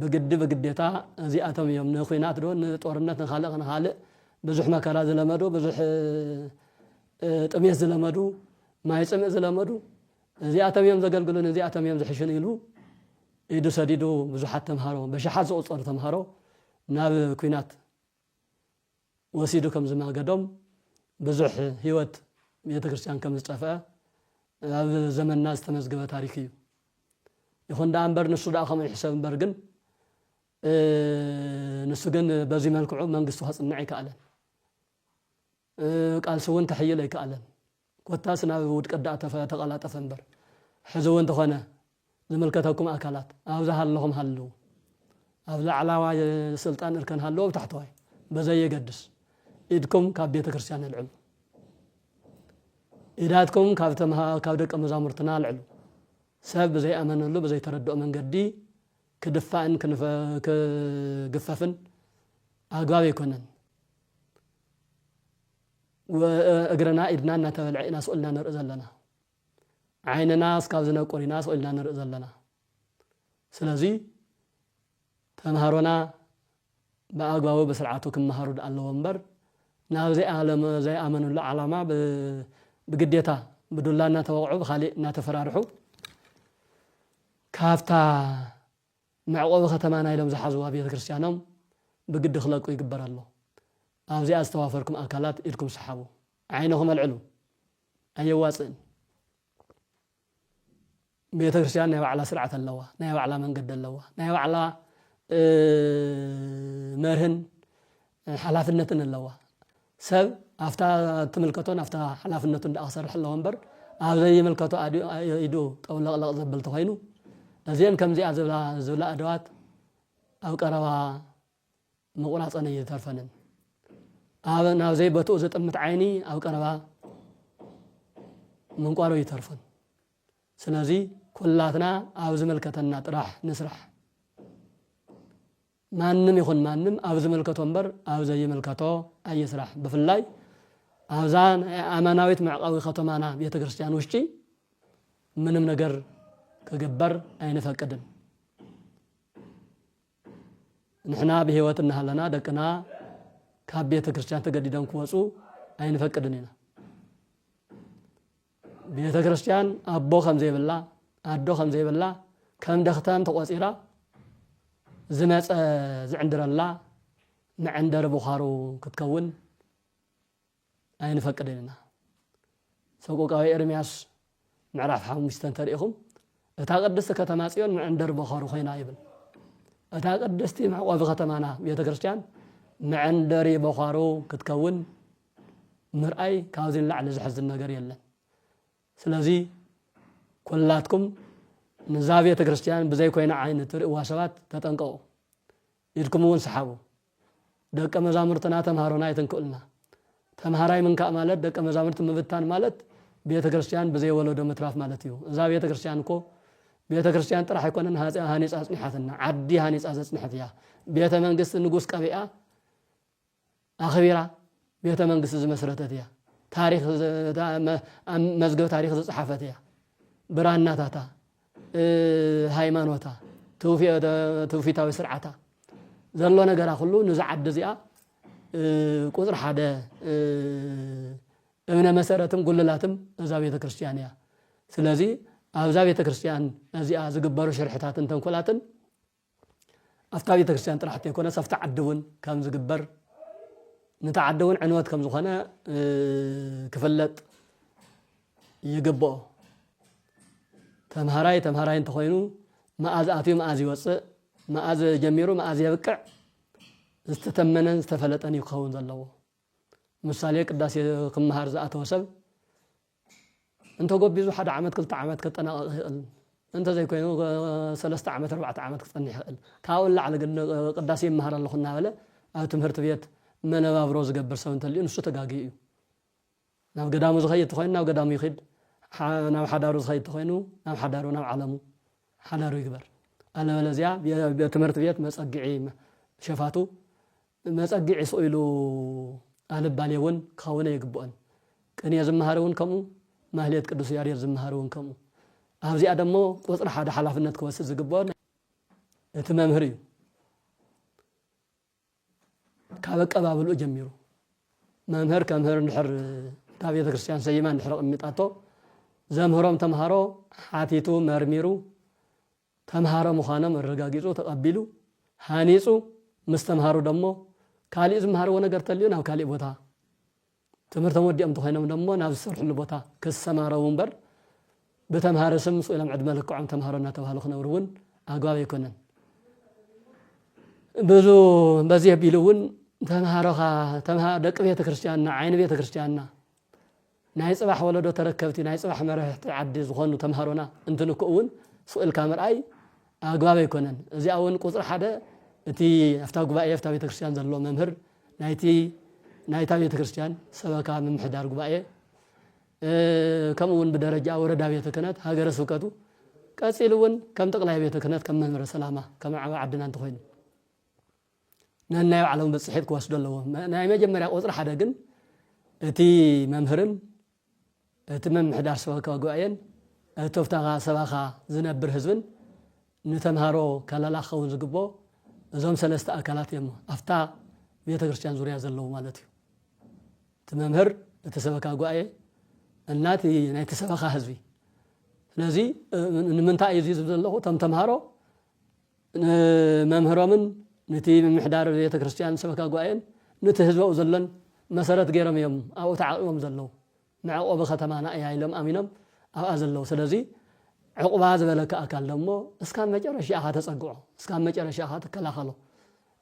ብግዲ ብግዴታ እዚኣቶም እዮም ንኹናት ዶ ንጦርነት ንኻልእ ንኻልእ ብዙሕ መከራ ዝለመዱ፣ ብዙሕ፣ እ፣ ጥሜት ዝለመዱ፣ ማይ ጽምእ ዝለመዱ፣ እዚኣቶም እዮም ዘገልግሉን እዚኣቶም እዮም ዝሕሹን ኢሉ ኢዱ ሰዲዱ ብዙሓት ተምሃሮ፣ በሽሓት ዝቑጸሩ ተምሃሮ ናብ ኲናት ወሲዱ ከም ዝማገዶም፣ ብዙሕ ህይወት ቤተ ክርስቲያን ከም ዝጠፍአ ኣብ ዘመንና ዝተመዝገበ ታሪክ እዩ። ይኹን ደኣ እምበር፣ ንሱ ደኣ ከምኡ ይሕሰብ እምበር ግን፣ እ፣ ንሱ ግን በዚ መልክዑ መንግስቱ ከጽንዕ ኣይከኣለን። እ፣ ቃልሲ እውን ተሕይል ኣይከኣለን። ኮታስ ናብ ውድቀት ደኣ ተፈ-፣ ተቐላጠፈ እምበር። ሕዚ እውን እንተኾነ ዝምልከተኩም ኣካላት፣ ኣብ ዝሃለኹም ሃልዉ። ኣብ ላዕላዋይ ስልጣን እርከን ሃለዉ፣ ኣብ ታሕተዋይ፣ በዘየገድስ፣ ኢድኩም ካብ ቤተ ክርስቲያን ኣልዕሉ። ኢዳትኩም ካብ ተምሃ-፣ ካብ ደቀ መዛሙርትና ኣልዕሉ። ሰብ ብዘይኣመነሉ፣ ብዘይተረድኦ መንገዲ ክድፋእን ክንፈ-፣ ክግፈፍን ኣግባብ ኣይኮነን። ወ-፣ እግርና ኢድና እናተበልዐ ኢና ስቕ ኢልና ንርኢ ዘለና። ዓይንና እስካብ ዝነቁር ኢና ስቕ ኢልና ንርኢ ዘለና። ስለዚ ተምሃሮና ብኣግባቡ ብስርዓቱ ክመሃሩ ደኣ ኣለዎ እምበር፣ ናብ ዘይኣለመ-፣ ዘይኣመንሉ ዓላማ ብ-፣ ብግዴታ ብዱላ እናተወቕዑ፣ ብኻሊእ እናተፈራርሑ፣ ካብታ መዕቆቢ ከተማና ኢሎም ዝሓዝዋ ቤተ ክርስቲያኖም ብግዲ ክለቁ ይግበር ኣሎ። ኣብዚኣ ዝተዋፈርኩም ኣካላት ኢድኩም ሰሓቡ፣ ዓይንኹም ኣልዕሉ። ኣየዋፅእን። ቤተ ክርስቲያን ናይ ባዕላ ስርዓት ኣለዋ፣ ናይ ባዕላ መንገዲ ኣለዋ፣ ናይ ባዕላ መርህን ሓላፍነትን ኣለዋ። ሰብ ኣብታ ትምልከቶን ኣብታ ሓላፍነቱን ደኣ ክሰርሕ ኣለዎ እምበር፣ ኣብ ዘይምልከቶ ኢዱ ጠውለቕለቕ ዘብል ተኾይኑ፣ እዚአን ከምዚኣ ዝብላ ኣደዋት ኣብ ቀረባ ምቑራፀን ኣይተርፈንን። ኣብ ናብ ዘይቦትኡ ዝጥምት ዓይኒ ኣብ ቀረባ ምንቋሩ ኣይተርፍን። ስለዚ ኩላትና ኣብ ዝምልከተና ጥራሕ ንስራሕ። ማንም ይኹን ማንም ኣብ ዝምልከቶ እምበር ኣብ ዘይምልከቶ ኣይስራሕ። ብፍላይ ኣብዛ ናይ ኣማናዊት መዕቆቢ ከተማና ቤተ ክርስቲያን ውሽጢ ምንም ነገር ክግበር ኣይንፈቅድን። ንሕና ብህይወት እናሃለና ደቅና ካብ ቤተ ክርስቲያን ተገዲዶም ክወፁ ኣይንፈቅድን ኢና። ቤተ ክርስቲያን ኣቦ ከም ዘይብላ፣ ኣዶ ከም ዘይብላ፣ ከም ደኽተም ተቖፂራ ዝመፀ ዝዕንድረላ መዐንደሪ ብዃሩ ክትከውን ኣይንፈቅድን ኢና። ሰቆቃዊ ኤርምያስ ምዕራፍ ሓሙሽተ እንተሪኢኹም፣ እታ ቅድስቲ ከተማ ጽዮን መዐንደሪ በዃሩ ኮይና ይብል። እታ ቅድስቲ መዕቆቢ ከተማና ቤተ ክርስቲያን መዐንደሪ በዃሩ ክትከውን ምርኣይ ካብዚ ንላዕሊ ዘሕዝን ነገር የለን። ስለዚ ኩላትኩም ንዛ ቤተ ክርስቲያን ብዘይኮይና ዓይኒ ትርእዋ ሰባት ተጠንቀቑ። ኢድኩም እውን ሰሓቡ። ደቀ መዛሙርትና ተምሃሮና ኣይትንክኡልና። ተምሃራይ ምንካእ ማለት ደቀ መዛሙርቲ ምብታን ማለት ቤተ ክርስቲያን ብዘይ ወለዶ ምትራፍ ማለት እዩ። እዛ ቤተ ክርስቲያን እኮ ቤተ ክርስቲያን ጥራሕ ኣይኮነን ሃፂ-፣ ሃኒፃ ኣፅኒሓትና። ዓዲ ሃኒፃ ዘፅንሐት እያ። ቤተ መንግስቲ ንጉስ ቀቢኣ ኣኽቢራ ቤተ መንግስቲ ዝመስረተት እያ። ታሪኽ ዘ-፣ ታ-፣ መ-፣ ኣብ መዝገብ ታሪኽ ዝፀሓፈት እያ። ብራናታታ፣ እ፣ ሃይማኖታ፣ ትውፊ-፣ ትውፊታዊ ስርዓታ ዘሎ ነገራ ኩሉ ንዛ ዓዲ እዚኣ፣ እ፣ ቁፅሪ ሓደ፣ እ፣ እብነ መሰረትም ጉልላትም እዛ ቤተ ክርስቲያን እያ። ስለዚ ኣብዛ ቤተ ክርስቲያን እዚኣ ዝግበሩ ሽርሕታትን ተንኮላትን ኣብታ ቤተ ክርስቲያን ጥራሕ ዘይኮነስ ኣብታ ዓዲ እውን ከም ዝግበር፣ ነታ ዓዲ እውን ዕንወት ከም ዝኾነ፣ እ፣ ክፍለጥ ይግብኦ። ተምሃራይ ተምሃራይ እንተኾይኑ መኣዝ ኣትዩ መኣዝ ይወፅእ፣ መኣዝ ጀሚሩ መኣዝ የብቅዕ ዝተተመነን ዝተፈለጠን እዩ ክኸውን ዘለዎ። ምሳሌ ቅዳሴ ክመሃር ዝኣተወ ሰብ እንተጎቢዙ ሓደ ዓመት ክልተ ዓመት ክጠናቐቕ ይኽእል። እንተዘይኮይኑ ሰለስተ ዓመት ኣርባዕተ ዓመት ክጸንሕ ይኽእል። ካብኡ ንላዕሊ ግን ቅዳሴ ይመሃር ኣለኹ እናበለ ኣብ ትምህርቲ ቤት መነባብሮ ዝገብር ሰብ እንተልዩ ንሱ ተጋጊዩ እዩ። ናብ ገዳሙ ዝኸይድ ተኾይኑ ናብ ገዳሙ ይኺድ፣ ሓ-፣ ናብ ሓዳሩ ዝኸይድ ተኾይኑ ናብ ሓዳሩ፣ ናብ ዓለሙ ሓዳሩ ይግበር። ኣለበለዚያ ቤ-፣ ቤት ትምህርቲ ቤት መጸግዒ መ-፣ ሸፋቱ መጸግዒ ስቕ ኢሉ ኣልባሌ እውን ክኸውን ኣይግብኦን። ቅኔ ዝመሃር እውን ከምኡ፣ ማህሌት ቅዱስ ያሬድ ዝመሃር እውን ከምኡ። ኣብዚኣ ደሞ ቁጽሪ ሓደ ሓላፍነት ክወስድ ዝግብኦ እቲ መምህር እዩ። ካብ ኣቀባብልኡ ጀሚሩ መምህር ከምህር እንድሕር እታ ቤተ ክርስቲያን ሰይማ እንድሕር ኣቐሚጣቶ፣ ዘምህሮም ተምሃሮ ሓቲቱ መርሚሩ ተምሃሮ ምዃኖም ኣረጋጊጹ ተቐቢሉ ሃኒጹ ምስ ተምሃሩ ደሞ ካሊእ ዝመሃርዎ ነገር ተልዩ ናብ ካሊእ ቦታ ትምህርቶም ወዲኦም እንተኾይኖም ደሞ ናብ ዝሰርሕሉ ቦታ ክሰማረው እምበር ብተምሃሮ ስም ስኢሎም ዕድመ ልክዖም ተምሃሮ እናተባህሉ ክነብሩ እውን ኣግባብ ኣይኮነን። ብዙ በዚ ኣቢሉ እውን ተምሃሮኻ፣ ተምሃ-፣ ደቂ ቤተ ክርስቲያንና፣ ዓይኒ ቤተ ክርስቲያንና፣ ናይ ጽባሕ ወለዶ ተረከብቲ፣ ናይ ጽባሕ መራሕቲ ዓዲ ዝኾኑ ተምሃሮና እንትንክኡ እውን ስቕ ኢልካ ምርኣይ ኣግባብ ኣይኮነን። እዚኣ እውን ቁጽሪ ሓደ እቲ ኣብታ ጉባኤ፣ ኣብታ ቤተ ክርስቲያን ዘሎ መምህር ናይቲ፣ ናይታ ቤተ ክርስቲያን ሰበካ ምምሕዳር ጉባኤ፣ እ፣ ከምኡ እውን ብደረጃ ወረዳ ቤተ ክህነት ሃገረ ስብከቱ፣ ቀጺሉ እውን ከም ጠቕላይ ቤተ ክህነት ከም መንበረ ሰላማ ከም ዓቢ ዓድና እንተኾይኑ ነናይ ባዕሎም ብጽሒት ክወስዱ ኣለዎም። መ-፣ ናይ መጀመርያ ቁጽሪ ሓደ ግን እቲ መምህርን እቲ ምምሕዳር ሰበካ ጉባኤን እቲ ኣብታ ሰበካ ዝነብር ህዝብን ንተምሃሮ ከለላ ክኸውን ዝግብኦ እዞም ሰለስተ ኣካላት እዮም። ኣብታ ቤተ ክርስቲያን ዙርያ ዘለዉ ማለት እዩ። እቲ መምህር፣ እቲ ሰበካ ጉባኤ እና እቲ ናይቲ ሰበካ ህዝቢ። ስለዚ፣ እ፣ ንምንታይ እዩ እዚ ዝብል ዘለኹ? እቶም ተምሃሮ ንመምህሮምን ነቲ ምምሕዳር ቤተ ክርስቲያን ሰበካ ጉባኤን ነቲ ህዝቢ ኣብኡ ዘሎን መሰረት ገይሮም እዮም ኣብኡ ተዓቂቦም ዘለዉ። መዕቆቢ ከተማና እያ ኢሎም ኣሚኖም ኣብኣ ዘለዉ። ስለዚ ዕቑባ ዝበለካ ኣካል ደሞ እስካብ መጨረሻ ኢኻ ተጸግዖ፣ እስካብ መጨረሻ ኢኻ ትከላኸሎ፣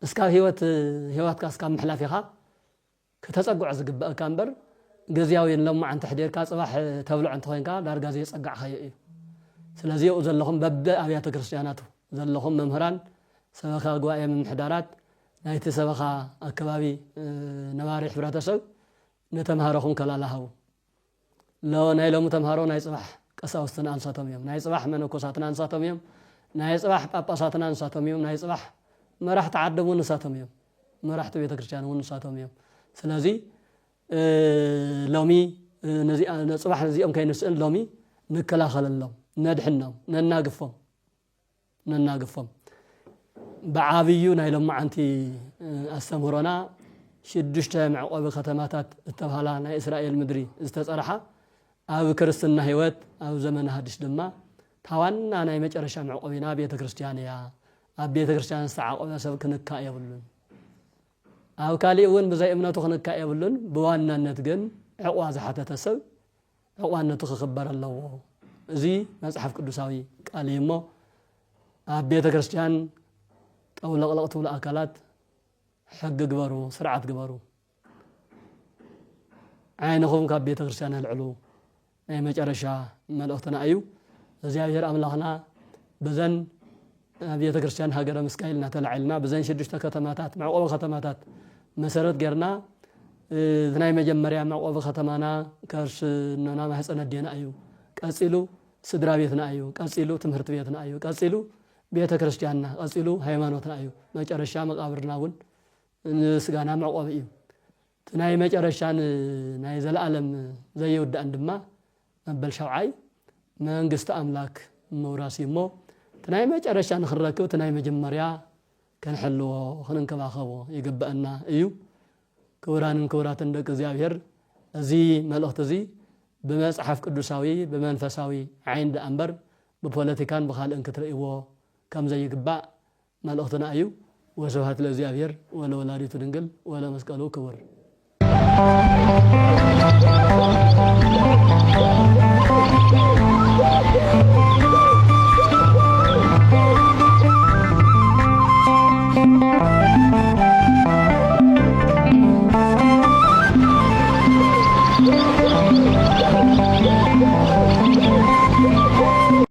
እስካብ ህይወት ህይወትካ እስካብ ምሕላፍ ኢኻ ከተጸግዖ ዝግበኣካ እምበር፣ ግዝያዊ ንሎማዓንቲ ሕዲርካ ጽባሕ ተብልዖ እንተኾይንካ ዳርጋ ዘየጸጋዕካዮ እዩ። ስለዚ ኣብኡ ዘለኹም በቢ ኣብያተ ክርስቲያናቱ ዘለኹም መምህራን፣ ሰበኻ ጉባኤ፣ ምምሕዳራት ናይቲ ሰበኻ ኣከባቢ ነባሪ ሕብረተሰብ ንተምሃሮኹም ከላላሃቡ። ናይ ሎሚ ተምሃሮ ናይ ጽባሕ ቀሳውስትና ንሳቶም እዮም፣ ናይ ጽባሕ መነኮሳትና ንሳቶም እዮም፣ ናይ ጽባሕ ጳጳሳትና ንሳቶም እዮም፣ ናይ ጽባሕ መራሕቲ ዓዶም እውን ንሳቶም እዮም፣ መራሕቲ ቤተ ክርስቲያን እውን ንሳቶም እዮም። ስለዚ ሎሚ ጽባሕ ነዚኦም ከይንስእን ሎሚ ንከላኸለሎም፣ ነድሕኖም፣ ነናግፎም ነናግፎም። ብዓብዩ ናይ ሎማዓንቲ ኣስተምህሮና ሽዱሽተ መዕቆቢ ከተማታት እተባሃላ ናይ እስራኤል ምድሪ ዝተጸርሓ ኣብ ክርስትና ህይወት ኣብ ዘመነ ሃድሽ ድማ ታዋና ናይ መጨረሻ መዕቆቢና ቤተ ክርስቲያን እያ። ኣብ ቤተ ክርስቲያን ዝተዓቆበ ሰብ ክንካእ የብሉን። ኣብ ካሊእ እውን ብዘይ እምነቱ ክንካእ የብሉን። ብዋናነት ግን ዕቑባ ዝሓተተ ሰብ ዕቑባነቱ ክኽበር ኣለዎ። እዚ መጽሓፍ ቅዱሳዊ ቃል እዩ እሞ ኣብ ቤተ ክርስቲያን ጠውለቕለቕ ትብሉ ኣካላት ሕጊ ግበሩ፣ ስርዓት ግበሩ። ዓይንኹም ካብ ቤተ ክርስቲያን ኣልዕሉ። ናይ መጨረሻ መልእኽትና እዩ። እግዚኣብሔር ኣምላኽና ብዘን ቤተ ክርስቲያን ሃገረ ምስካይል እናተላዒልና ብዘን ሽዱሽተ ከተማታት መዕቆቢ ከተማታት መሰረት ጌርና እቲ ናይ መጀመርያ መዕቆቢ ከተማና ከርሲ እኖና ማህፀነ ኣዴና እዩ። ቀፂሉ ስድራ ቤትና እዩ። ቀፂሉ ትምህርቲ ቤትና እዩ። ቀፂሉ ቤተ ክርስቲያንና፣ ቀፂሉ ሃይማኖትና እዩ። መጨረሻ መቃብርና እውን ንስጋና መዕቆቢ እዩ። እቲ ናይ መጨረሻን ናይ ዘለኣለም ዘይውዳእን ድማ መበል ሸውዓይ መንግስቲ ኣምላክ ምውራስ እዩ እሞ እቲ ናይ መጨረሻ ንክንረክብ እቲ ናይ መጀመርያ ክንሕልዎ ክንንከባኸቦ ይግበአና እዩ። ክቡራንን ክቡራትን ደቂ እግዚኣብሔር፣ እዚ መልእኽቲ እዚ ብመጽሓፍ ቅዱሳዊ ብመንፈሳዊ ዓይን ደኣ እምበር ብፖለቲካን ብኻልእን ክትርእይዎ ከም ዘይግባእ መልእኽትና እዩ። ወስብሐት ለእግዚኣብሔር ወለወላዲቱ ድንግል ወለመስቀሉ ክቡር።